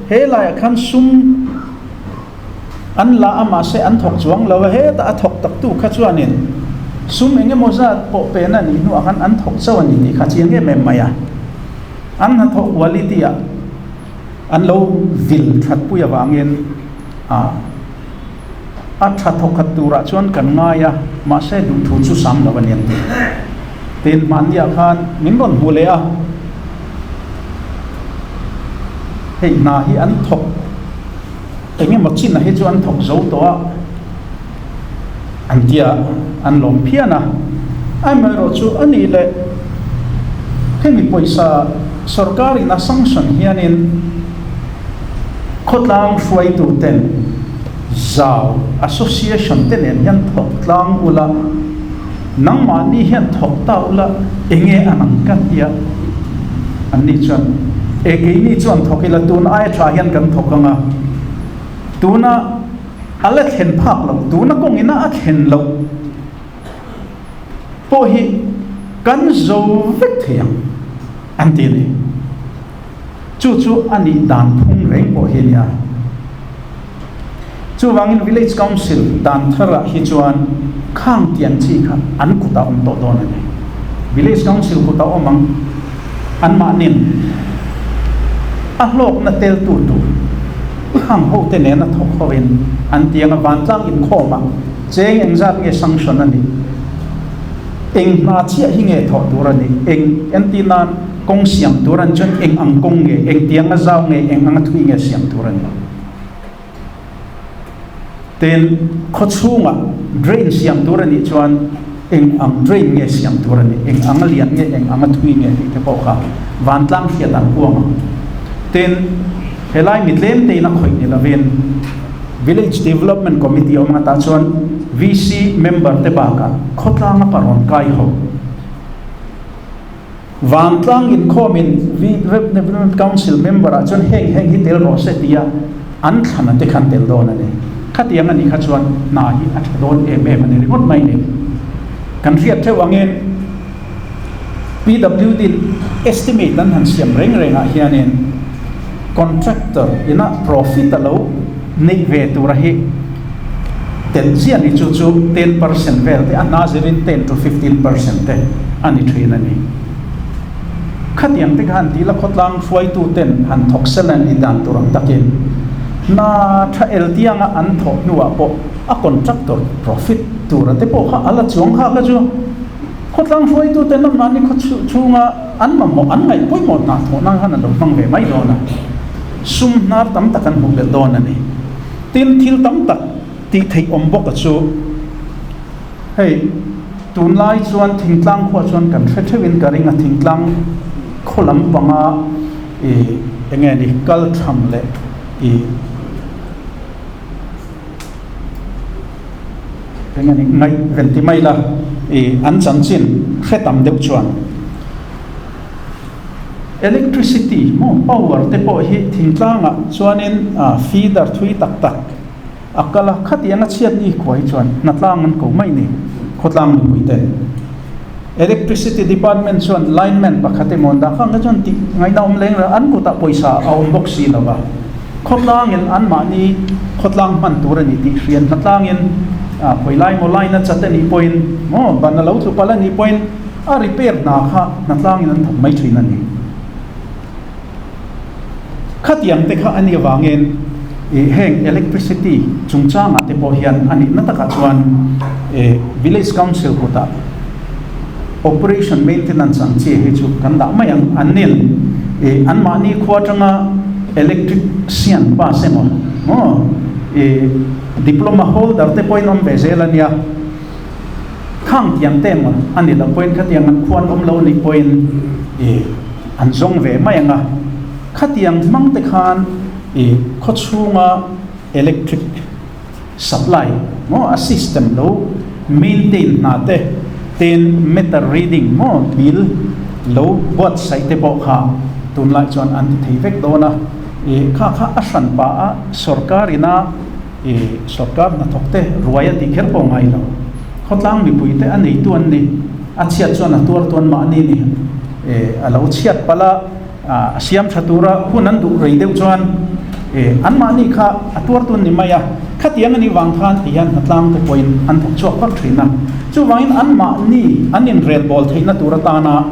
he laiah khan sum an la a mahse an thawk chuang lo a, heta a thawk taktu kha chuanin sum eng emaw zat pawh pena nih hnuah khan an thawk chauh a ni tih kha chiang em em mai a. An hnathawh quality ah an lo vil thatpui avangin a a tha thawkhat turah chuan kan ngai a, mahse duhthu chu sam lo a ni an ti. Tin, hmanniah khan min rawn hmu leh a, hei hna hi an thawk eng emaw chin a hi chu an thawk zo tawh a an ti a, an lawm phian a. Amaherawh chu a nih leh hemi pawisa sorkarin a sanction hianin, Khawtlang hruaituten zau association te nen hian thawk tlang ula, nangmahni hian thawk ta ula enge an ang ka tia anni chuan e keini chuan thawk ila tun aia tha hian kan thawk anga tuna a la thlen phak loh tuna kawngina a thlen loh pawh hi kan zo vek thei ang an ti a ni. Chu chu a nih dan phung reng pawh hi a ni a. Chuvangin Village Council dan tharah hi chuan khang tiang chi kha an kutah awm tawh dawn a ni. Village Council kutah awm ang anmahnin a hlawkna teltu tur khang hote nena thawk hovin an tiang a vantlang inkhawmah cheng engzat nge sanction a nih, eng hna chiah hi nge thawh tur a nih, eng entir nan Kawng siam tur an chuan eng ang kawng nge, eng tiang a zau nge, eng ang a thui nge siam tur a ni. Tin, khaw chhungah drain siam tur a nih chuan eng ang drain nge siam tur a ni, eng ang a lian nge, eng ang a thui nge tih te pawh kha vantlang hriat an kuang ang. Tin, helai mi tlem tein a khawih ni lovin Village Development Committee awm ang atah chuan VC member te bakah khawtlanga parawn kai ho, Vantlang inkhawmin Development Council member ah chuan heng heng hi tel rawh se tia an thlan a te khan tel dawn a ni. Khatiang a nih kha chuan hna hi a tha dawn em em a ni ringawt mai ni. Kan hriat theuh angin PWD estimate an han siam reng reng ah hianin contractor ina profit a lo neih ve tura hi tel chiah ni chu chu 10% vel te a hna zirin 10 to 15% te a ni thin a ni. Khatiang te kha han tih la khawtlang hruaitu ten han thawk sel an ni dan tur ang takin hna tha el tianga an thawh hnuah pawh a contractor profit tura te pawh kha a la chuang kha kha chu khawtlang hruaitu ten anmahni khaw chhunga an mamawh an ngaih pawimawh hna thawh nan khan an lo hmang ve mai dawn a, sum hnar tam tak an hmuh belh dawn a ni. Tin, thil tam tak tih theih awm bawk a chu hei tunlai chuan thingtlang khuah chuan kan hre theuhin ka ring a, thingtlang. khaw lampanga ih enge ni kal tham leh ih enge ni ngaih ven ti mai la ih an chanchin hre tam deuh chuan electricity maw power te pawh hi thingtlangah chuanin ah feeder thui tak tak a kal a, khatiang a chhiat ni khua hi chuan hnatlang an ko mai ni, khawtlang mipui ten. Electricity department chuan lineman pakhat emaw an dah kha ang te chuan tih ngaihna awm leng reng an kutah pawisa a awm bawk si lo va, khawtlangin anmahni khawtlang hman tur a ni tih hrian hnatlangin ah khawi lai maw line a chat a nih pawhin maw ban a lo tlu palh a nih pawhin a repair hna kha hnatlangin an thawk mai thin a ni. Khatiang te kha a nih avangin ih heng electricity chungchangah te pawh hian a nihna takah chuan ih village council kutah operation maintenance ang chi hi chu kan dah mai ang. An nin ih anmahni khua atanga electrician pass emaw maw ih diploma holder te pawhin awm ve zel a nia. Khang tiang te emaw a ni loh pawhin khatiang an khuan awm lo nih pawhin ih an zawng ve mai ang a, khatiang hmang te khan ih khaw chhunga electric supply maw a system lo maintain hna te ten meter reading maw bill lo buatsaih te pawh kha tunlai chuan an ti thei vek dawn a, ih kha kha a hran pah a sorkar ina. I sorkar hnathawk te ruai a tih kher pawh ngai lo. Khawtlang mipui te a neitu an ni. A chhiat chuan a tuar tuan mahni ni. E a lo chhiat palh a, a siam tha tura hun an duh rei deuh chuan e anmahni kha a tuar tuan ni mai a. Khatiang a nih vang khan ti hian hnatlang te pawhin an thawk chhuak vak thin a. Chuvangin anmahni an inrelbawl theihna tur atana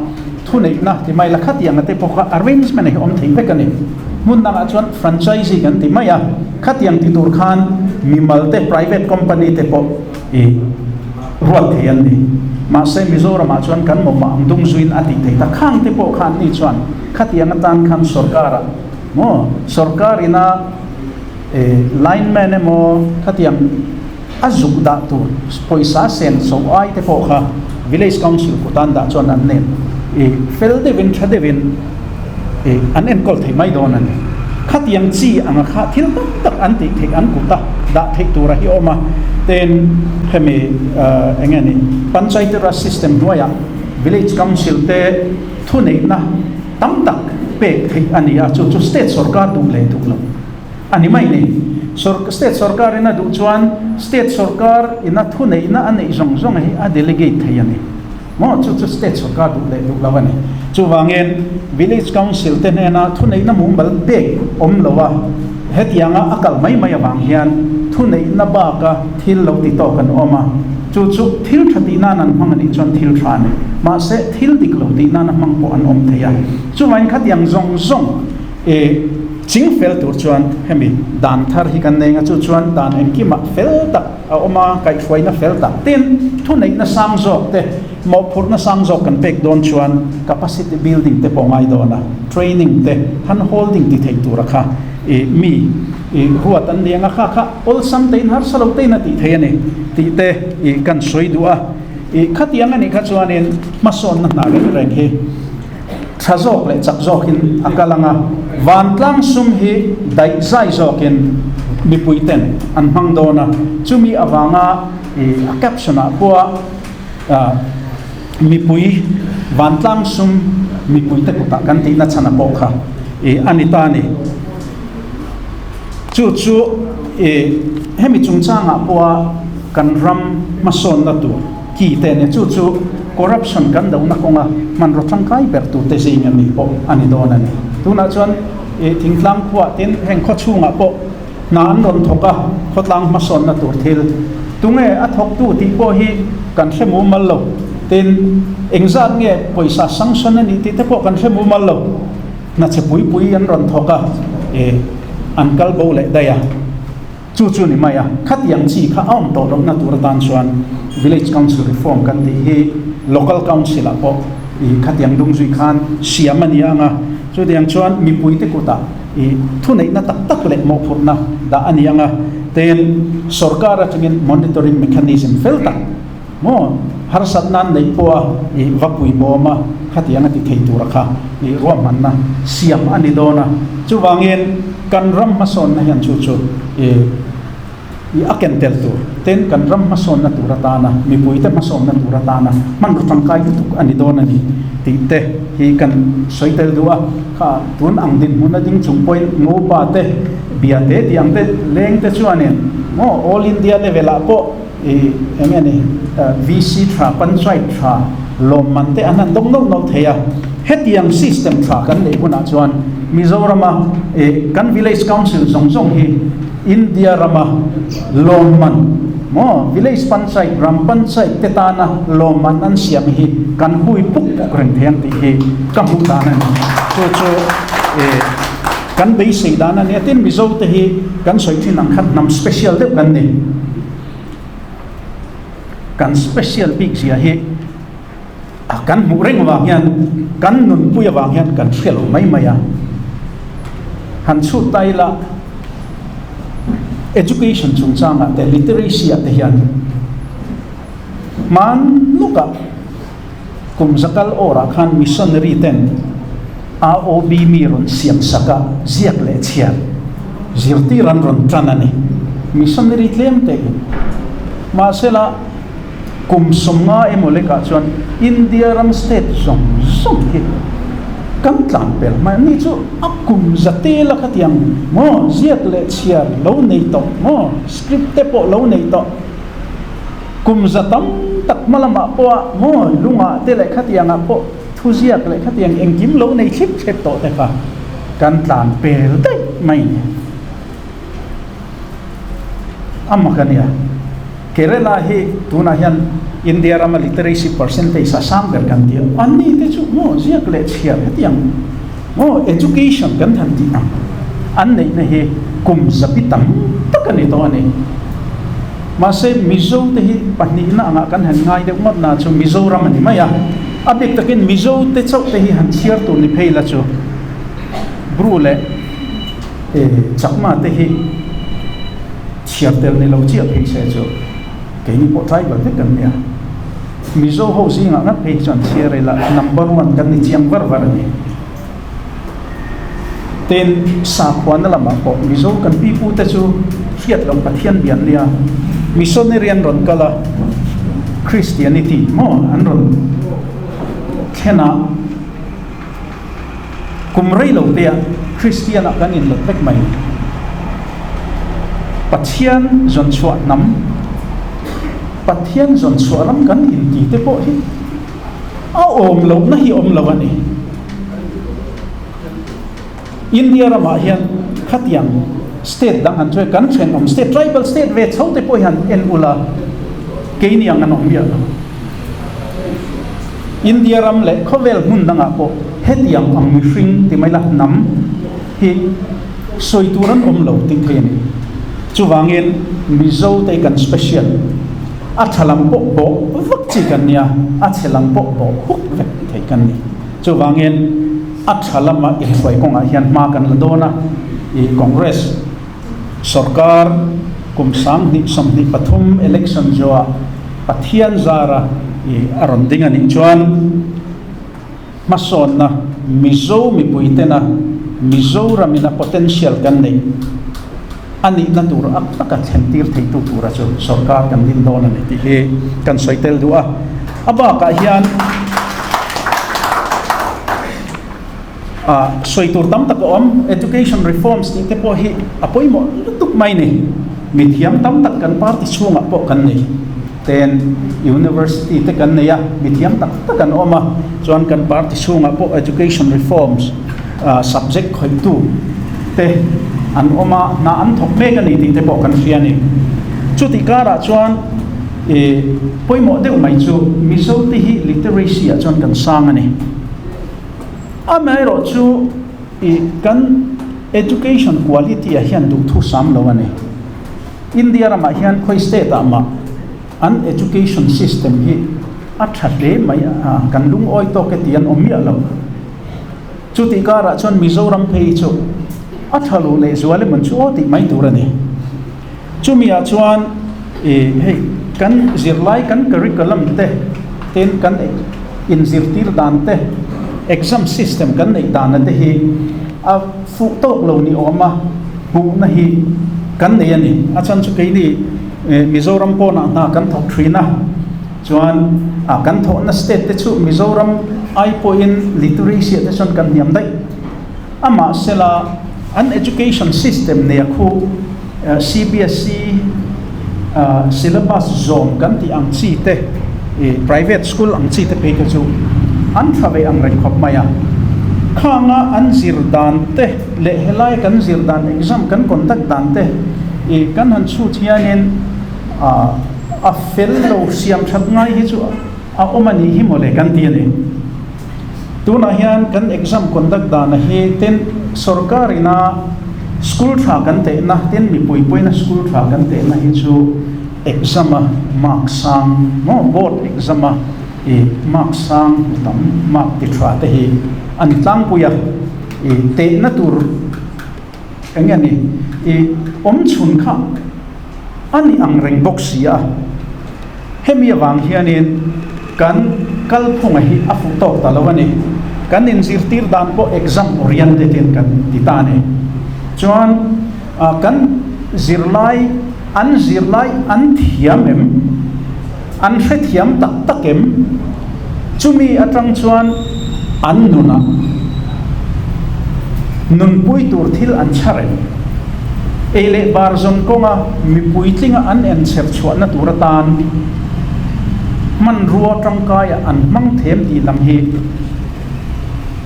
thuneihna ti mai la khatiang a te pawh kha arrangement hi awm thei vek a ni. Hmun dangah chuan franchisee kan ti mai a, khatiang ti tur khan mimal te private company te pawh i ruat thei an ni. Mahse Mizoramah chuan kan mawmah ang dung zuin a tih thei ta khang te pawh kha an ni chuan khatiang atan khan sorkar ah maw sorkar ina lineman emaw khatiang a zuk dah tur pawisa sen so ai te pawh kha village council kutan dah chuan an nen i fel deuhin tha deuhin i an enkawl thei mai dawn a ni. Khatiang chi anga kha thil tam tak an tih theih an kuta dah theih tura hi a awm a, tin hemi eng nge ni Panchayati Raj system hnuaiah village council te thuneihna tam tak pek theih a ni a, chu chu state sorkar duh leh duh lo. A ni mai ni. Sawr state sorkar in a duh chuan state sorkar in a thuneihna a neih zawng zawng hi a delegate thei a ni. Maw chu chu state sorkar duh leh duh lo a ni. Chuvangin village council te hnena thuneihna mumal pek awm lo a, hetianga a kal mai mai avang hian thuneihna baka thil lo ti tawk an awm a. Chu chu thil tha tih nan an hmang a nih chuan thil tha a ni. Mahse thil dik lo tih nana hmang pawh an awm thei a. Chuvangin khatiang zawng zawng E ching fel tur chuan hemi dan thar hi kan nei nga chu chuan dan engkimah fel tak a awm a, kaihhruaina fel tak tin thuneihna sang zawk te, mawhphurhna sang zawk kan pek dawn chuan capacity building te pawh ngai dawn a, training te, hand holding ti thei tura kha i mi i ruat an ni anga kha kha awlsam tein harsa lo tein a tih thei a ni tih te i kan sawi duh a, i khatiang a nih kha chuanin hmasawnna hna reng reng hi. Tha zawk leh chak zawkin a kal ang a, vantlang sum hi daih zai zawkin mipui ten an hmang dawn a, chumi avanga i a caption ah pawha mipui vantlang sum mipui te kutah kan tihna chhan a pawh kha i a ni ta a ni. Chu chu i hemi chungchangah pawha kan ram hmasawnna tur Ki te nia chu chu corruption kan dohna kawnga hmanraw tangkai ber turte zing a mi pawh a ni dawn a ni. Tunah chuan ih thingtlang khuah tin heng khaw chhungah pawh hna an rawn thawk a, khawtlang hmasawnna tur thil tunge a thawktu tih pawh hi kan hre mumal lo. Tin, engzat nge pawisa sanction a nih tih te pawh kan hre mumal lo. Hna chhe pui pui an rawn thawk a, ih an kal bo leh daih a. Chu chu ni mai a, khatiang chi kha a awm tawh lohna tur atan chuan Village Council Reform kan tih hi Local Council ah pawh i khatiang dung zui khan siam a ni ang a, chutiang chuan mipuite kutah i thuneihna tak tak leh mawhphurhna dah a ni ang a, tin sorkar atangin monitoring mechanism fel tak. Maw harsatna an neih pawha i va pui bawm a, khatiang a ti thei tura kha i ruahmanna siam a ni dawn a. Chuvangin kan ram hmasawnna hian chu chu i i a ken tel tur ten kan ram hmasawnna tur atana mipuite hmasawnna tur atana hmanraw tangkai lutuk a ni dawn a ni tih te hi kan sawi tel duh a. Kha tun ang dinhmun a ding chung pawhin Ngopa te bia te tih ang te leng te chuanin maw All India level ah pawh I eng nge ni VC tha, Panchayat tha lawmman te an han dawng nauh nauh thei a. Hetiang system tha kan neih hunah chuan Mizorama kan Village Council zawng zawng hi India rama lawmman maw Village Panchayat, Ram Panchayat te tana lawmman an siam hi kan hui puk puk reng thei ang tih hi ka hmuh dan a ni. Chu chu kan beisei dan a ni a. Tin, Mizo te hi kan sawi thin ang khan hnam special deuh kan ni. Kan special bik zia hi a kan hmuh reng avang hian kan nunpui avang hian kan hria lo mai mai a. Han chhut ta ila education chungchangah te literacy ah te hian hman lukah kum zakal awrah khan missionary ten AOB mi rawn siam sak a, ziak leh chhiar zirtir an rawn tan a ni. Missionary tlem te in. Mahsela, kum 50 emaw lekah chuan India ram state zawng zawng hi kan tlan pel hmai a. Ni chu a kum za tel a khatiang maw ziak leh chhiar lo nei tawh maw, script te pawh lo nei tawh. Kum za tam tak hma lamah pawha maw lungah te leh khatiangah pawh thuziak leh khatiang engkim lo nei thlip thlep tawh te kha kan tlan pel daih mai ni. A mak a nia. Kerala hi tunah hian India rama literacy percentage a sang ber kan ti a, anni te chu maw ziak leh chhiar hetiang maw education kan han tih ang an neihna hi kum zapi tam tak a ni tawh a ni. Mahse, Mizo te hi pahnihna angah kan han ngai deuh ngawt na chu Mizoram a ni mai a. A bik takin Mizo te chauh te hi han chhiar tur ni phei la chu Bru leh Chakma te hi chhiar tel ni lo chiah phei se chu keini pawh tribal vek kan nia. Mizo ho zingah ngat phei hi chuan chhiar ila number one kan ni chiang var var a ni. Tin, sakhuana lamah pawh Mizo kan pipute chu hriat loh Pathian bian nia missionary an rawn kal a, Christianity maw an rawn thlen a, kum rei lo te ah Christian ah kan inlet vek mai. Pathian zawn chhuah hnam, Pathian zawn chhuah ram kan inti te pawh hi a awm lohna hi awm lo a ni. India ramah hian khatiang state dang han chuai kan thenawm state tribal state ve chho te pawh hian en ula keini ang an awm miah lo. India ram leh khawvel hmun dangah pawh hetiang ang mihring ti mai la hnam hi sawi tur an awm lo tih thei a ni. Chuvangin Mizo te kan special a tha lam pawh bawh vak chi kan nia a chhe lam pawh bawh huk vek thei kan ni. Chuvangin a tha lama inhruai kawngah hian hma kan la dawn a, i Congress sorkar kum 2023 election zawhah Pathian zara i a rawn ding a nih chuan hmasawnna Mizo mipui tena Mizoramina potential kan neih a nihna tur a taka thlen tir theitu tura chu sorkar kan din dawn a ni tih hi kan sawi tel duh a. A bakah hian sawi tur tam tak a awm, education reforms tih te pawh hi a pawimawh lutuk mai ni. Mithiam tam tak kan party chhungah pawh kan nei ten university te kan nei a, mithiam tak tak an awm a, chuan kan party chhungah pawh education reforms subject khawihtu te an awm a, hna an thawk mek a ni tih te pawh kan hria a ni. Chutih karah chuan ih pawimawh deuh mai chu Mizo te hi literacy ah chuan kan sang a ni. Amaherawh chu ih kan education quality ah hian duhthu sam lo a ni. India ramah hian khawi state ah mah an education system hi a tha hle mai a, kan lungawi tawk e tih an awm miah lo. Chutih karah chuan Mizoram phei chu a tha lo leh zual emaw chu aw tih mai tur a ni. Chumi ah chuan ih hei kan. Kan zirlai kan curriculum te tin kan inzirtir dan te exam system kan neih dana te hi a fuh tawk lo ni awm a hmuhna hi kan nei a ni. A chhan chu keini Mizoram pawnah hna kan thawk thin a, chuan a kan thawhna state te chu Mizoram ai pawhin literacy ah te chuan kan hniam daih. Amahsela an education system nei a khu CBSE syllabus zawm kan tih ang chi te, private school ang chi te phei kha chu an tha ve ang reng khawp mai a. Khanga an zir dan te leh helai kan zir dan exam kan conduct dan te kan han chhut hianin a fel lo siam that ngai hi chu a awm a nih hi mawle kan ti a ni. Tunah hian kan exam conduct dana hi tin sorkar ina school tha kan tehna tin mipui pawina school tha kan tehna hi chu exam a mark sang maw board exam a i mark sang hmu tam mark ti tha te hi a ni tlangpui a i tehna tur eng nge ni i awm chhun kha a ni ang reng bawk si a. Hemi avang hianin kan kalphunga hi a fuh tawk ta lo a ni. Kan inzirtir dan pawh exam oriented in kan ti ta a ni. Chuan kan zirlai an zirlai an thiam em? An hrethiam tak tak em? Chumi atang chuan an nunah nunpui tur thil an chhar em? Ei leh bar zawn kawnga mipui tlinga an enchher chhuahna tur atan hmanrua tangkaia an hmang them tih lam hi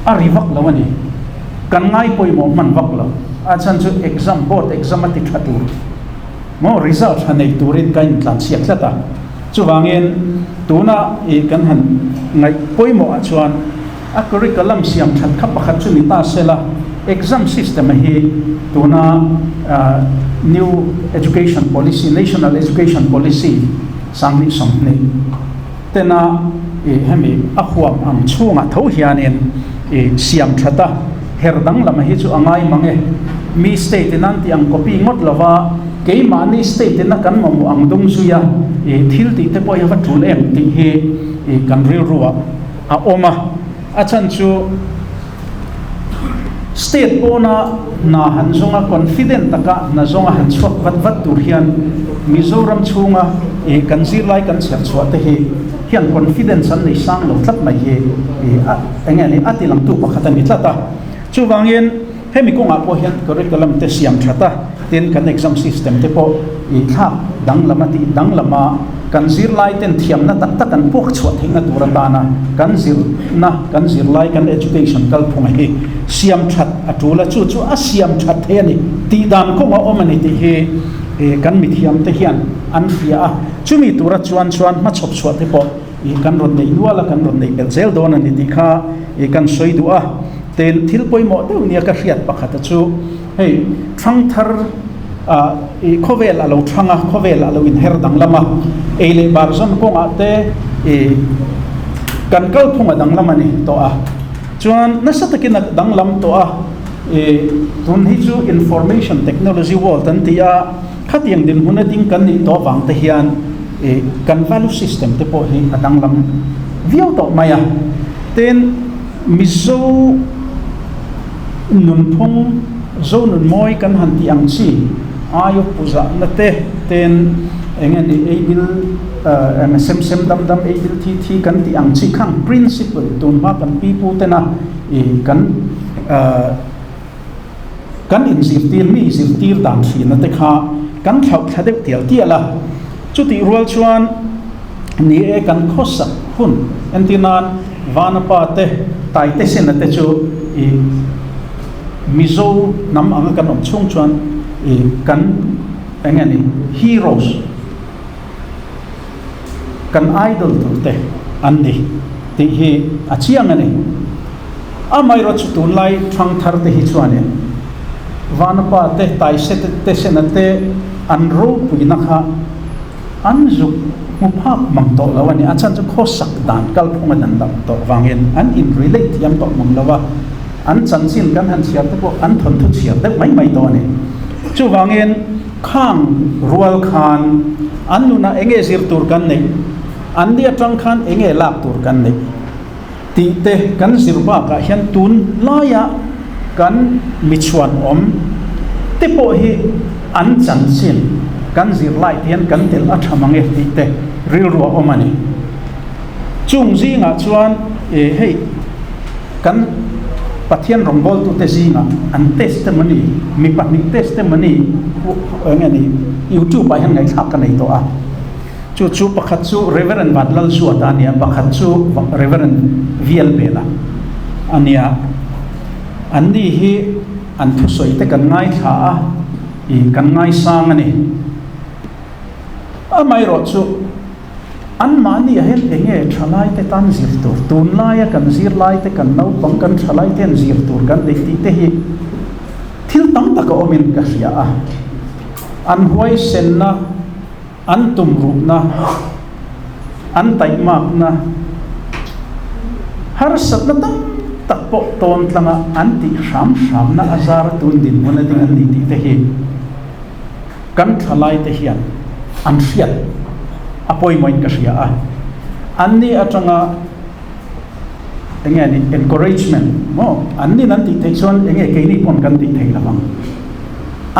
a ri vak lo a ni. Kan ngai pawimawh hman vak lo. A chhan chu exam, board exam a ti tha tur maw result tha nei turin ka intlanchhiat tlat a. Chuvangin tuna i kan han ngaih pawimawh ah chuan a curriculum siam that kha pakhat chu ni ta sela, exam system a hi tuna new education policy, national education policy 2020 tena i hemi a huam ang chhungah tho hianin i siam that a, her danglam a hi chu a ngai mang e. Mi state in an tih ang copy ngawt lova keimahni state in a kan mamawh ang dung zui a, i thil tih te pawh hi a va tul em tih hi i kan rilruah a awm a. A chhan chu state pawna hna han zawnga confident taka hna zawnga han chhuak vat vat tur hian Mizoram chhunga i kan zirlai kan chher chhuah te hi hian confidence an nei sang lo tlat mai hi i a eng nge ni a tilangtu pakhat a ni tlat a. Chuvangin hemi kawngah pawh hian curriculum te siam that a, tin kan exam system te pawh i thlak danglam a tih danglama kan zirlai ten thiamna tak tak an puak chhuah theihna tur atana kan zirna, kan zirlai, kan education kalphunga hi siam that a tul a, chu chu a siam that thei a ni tih dan kawngah awm a ni tih hi kan mithiam te hian an hria a, chumi tura chuan chuan hmachhawp chhuah te pawh i kan rawn nei nual a, kan rawn nei belh zel dawn a ni tih kha i kan sawi duh a. Tin, thil pawimawh deuh nia ka hriat pakhata chu hei thangthar ah i khawvel a lo thang a, khawvel a lo inher danglam a, ei leh bar zawn kawngah te i kan kalphung a danglam a ni tawh a. Chuan nasa takin a danglam tawh a, i tun hi chu information technology world an ti a, khatiang dinhmun a ding kan nih tawh avang te hian i kan value system te pawh hi a danglam viau tawh mai a. Tin, Mizo nunphung, Zo nunmawi kan han tih ang chi, aio puzahna te ten eng nge ni ei bil eng sem sem dam dam ei bil thi thi kan tih ang chi khang principle tunhma kan pi pu tena i kan kan inzirtir mi zirtir dan thlirna te kha kan thlauh thla deuh tial tial a. Chutih rual chuan ni e kan khawsak hun entir nan Vanapa te Taite Sena te chu i Mizo hnam anga kan awm chhung chuan i kan eng nge ni heroes kan idol tur te an ni tih hi a chiang a ni. Amaherawhchu chu tunlai thangthar te hi chuanin Vanapa te, Taise te, Sena te an ropuina kha an zuk hmu phak mang tawh lo a ni. A chhan chu khawsak dan kalphunga dan dam tawh vangin an in relate thiam tawh mang lo a, an chanchin kan han chhiar te pawh an thawnthu chhiar deuh mai mai tawh a ni. Chuvangin. Khang rual khan an nunah eng nge zir tur kan neih, an ni atang khan eng nge lak tur kan neih tih te kan zir bakah hian tun laia kan michhuan awm te pawh hi an chanchin kan zir lai te hian kan tel a tha mang e tih te rilru a awm a ni. Chung zingah chuan hei kan Pathian rawngbawltute zingah an testimony, mi pahnih testimony eng nge ni YouTube ah hian ngaihthlak ka nei tawh a. Chu chu pakhat chu Rev. Vanlalzuata a nia, pakhat chu Rev. Vialbela a nia. Anni hi an thusawi te kan ngaithla a, ih kan ngaisang a ni. Amaherawhchu. Anmahni ah hian eng nge thalaite tan zir tur, tunlaia kan zirlaite, kan naupang, kan thalaite hian zir tur kan neih tih te hi thil tam tak a awmin ka hria a. An huaisenna, an tumruhna, an taihmakna, harsatna tam tak pawh tawn tlanga an tih hram hramna a zar tun dinhmun a ding an ni tih te hi Kan thalaite hian an hriat a pawimawhin ka hria a, anni atanga eng nge ni encouragement maw annin an tih theih chuan eng nge keini pawn kan tih thei lo ang.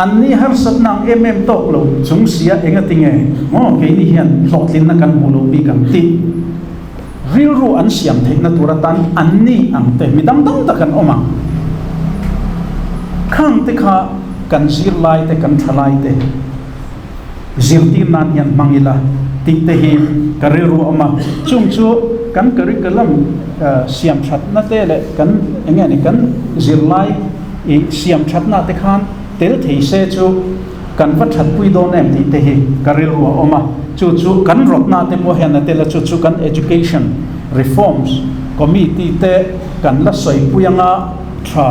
Anni harsatna ang em em tawk lo chung sia eng a ti nge maw keini hian hlawhtlinna kan hmuh loh bik ang tih rilru an siam theihna tur atan anni ang te mi dang dang tak an awm ang. Khang te kha kan zirlai te kan thalai te zirtir nan hian hmang ila tih te hi ka rilru a awm a. Chung chu kan curriculum siam thatna te leh kan eng nge ni kan zirlai i siam thatna te khan tel thei se chu Kan va thatpui dawn em tih te hi ka rilru a awm a, chu chu kan rawtna te pawh hian a tel a, chu chu kan Education Reforms Committee te kan la sawipui anga tha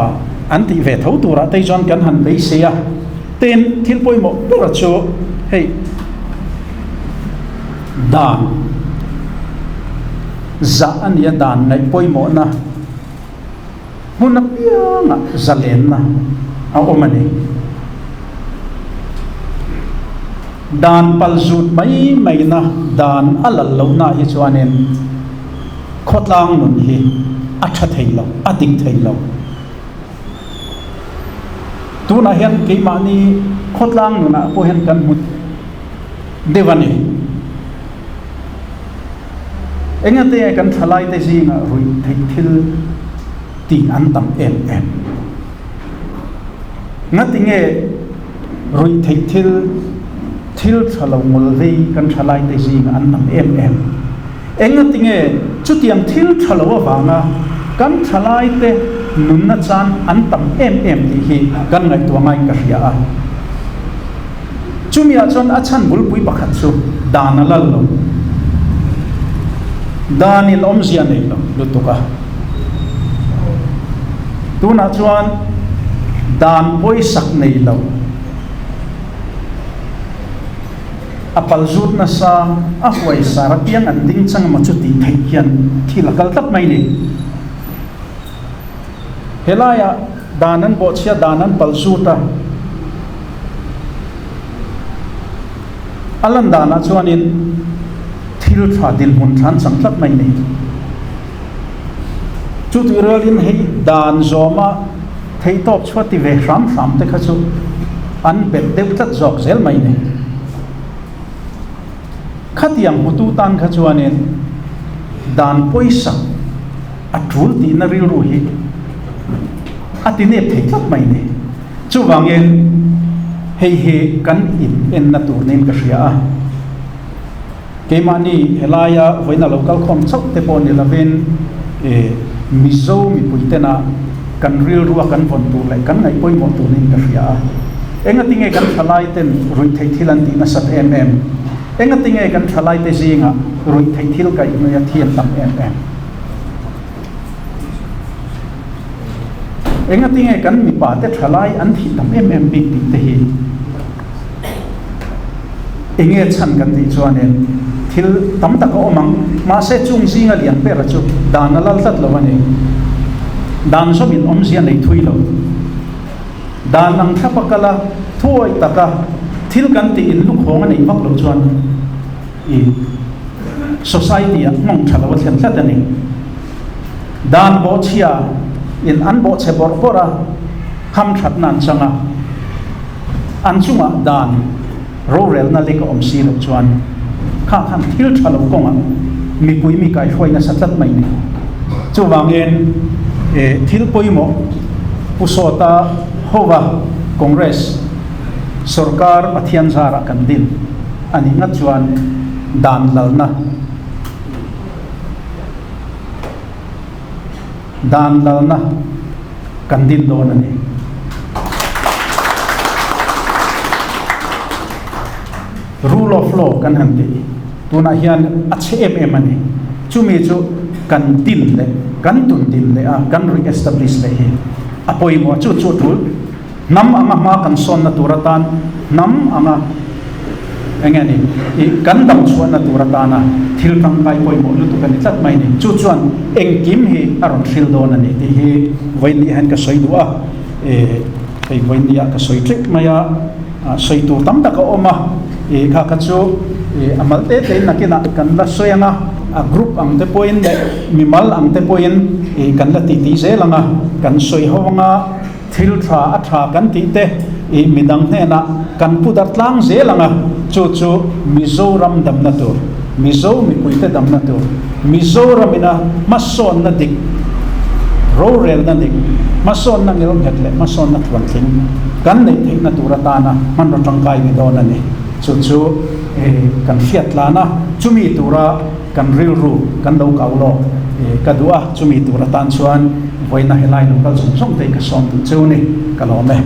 an tih ve tho turah te chuan kan han beisei a. Tin, thil pawimawh bera chu hei dan zah a nia, dan ngaih pawimawhna Hmun apiangah zalenna a awm a ni. Dan pal zut mai maina dan a lal lohna hi chuanin khawtlang nun hi a tha thei lo, a dik thei lo. Tunah hian keimahni khawtlang nunah pawh hian kan hmu deuh a ni. Engate nge kan thalaite zingah ruih theih thil tih an tam em em? Ngati nge ruih theih thil, thil tha lo ngawl vei kan thalaite zingah an tam em em? Engati nge chutiang thil tha lo avanga kan thalaite nunna chan an tam em em tih hi kan ngaihtuah ngaiin ka hria a. Chumiah chuan a chhan bulpui pakhat chu dan a lal lo. Danin awmzia nei lo lutuk a. Tunah chuan dan pawisak nei lo a pal zut nasa, a huai sar apiang an ding chang emaw chu tih theih hian thil a kal tlat mai ni. Helaiah dan an bawhchhia dan an pal zut a, a lan danah chuanin thil tha dinhmun tha an chang tlat mai ni. Chu tih rualin hei dan zawma theihtawp chhuat ti ve hram hram te kha chu an bet deuh tlat zawk zel mai ni. Khatiang hmutu tan kha chuanin dan pawisa a tul tihna rilru hi a ti nep thei tlat mai ni. Chuvangin hei hi kan in enna tur niin ka hria a. Keimahni helaia vawiina lo kal khawm chauh te pawh ni lovin Mizo mipui tena kan rilrua kan vawn tur leh kan ngaih pawimawh tur niin ka hria a. Engatinge kan thalai ten ruih theih thil an tih nasat em em? Engatinge kan thalai te zingah ruih theih thil kaih hnuaia thi an tam em em? Engatinge kan mipa te thalai an thih tam em em bik tih te hi enge chhan kan tih chuanin thil tam tak a awm ang. Mahse chung zinga lian bera chu dan a lal tlat lo a ni. Dan zawmin awmzia nei thui lo. Dan ang thlapa kala thuawih taka. Thil kan tih in lukhawng a neih vak loh chuan i society ah nghawng tha lo a thlen tlat a ni. Dan bawhchhia in an bawhchhe bawrh bawrh a, hamthatna an chang a, an chungah dan rorelna lek a awm si loh chuan kha khan thil tha lo kawngah mipui mi kaihruai nasa tlat mai ni. Chuvangin thil pawimawh Pu Sawta hova Congress sorkar Pathian zarah kan din a nih ngat chuan dan lalna dan lalna kan din dawn a ni. Rule of law kan han tih tunah hian a chhe em em a ni. Chumi chu kan din leh kan tun din leh a kan re-establish leh hi a pawimawh. Chu chu a tul. Hnam anga hma kan sawnna tur atan hnam anga eng nge ni i kan dam chhuahna tur atana thil tangkai pawimawh lutuk a ni tlat mai ni. Chu chuan engkim hi a rawn hril dawn a ni tih hi vawiin hian ka sawi duh a, e hei vawiin ah ka sawi ṭek mai a, sawi tur tam tak a awm a, e kha kha chu e a mal te tein nakinah kan la sawi ang a, a group ang te pawhin leh mimal ang te pawhin e kan la titi zel ang a, kan sawi ho ang a. Thil tha a tha kan tih te i midang hnenah kan pu dar tlang zel ang a, chu chu Mizoram damna tur, Mizo mipuite damna tur, Mizoramina hmasawnna dik, rorelna dik, hmasawnna ngelnghet leh hmasawnna thuantling kan neih theihna tur atana hmanraw tangkai ni dawn a ni. Chu chu kan hriat tlan a, chumi tura kan rilru kan lo kau lawk ka duh a, chumi tur atan chuan vawiina helai lo kal zawng zawng te hi ka sawm duh cheu ni, ka lawm e.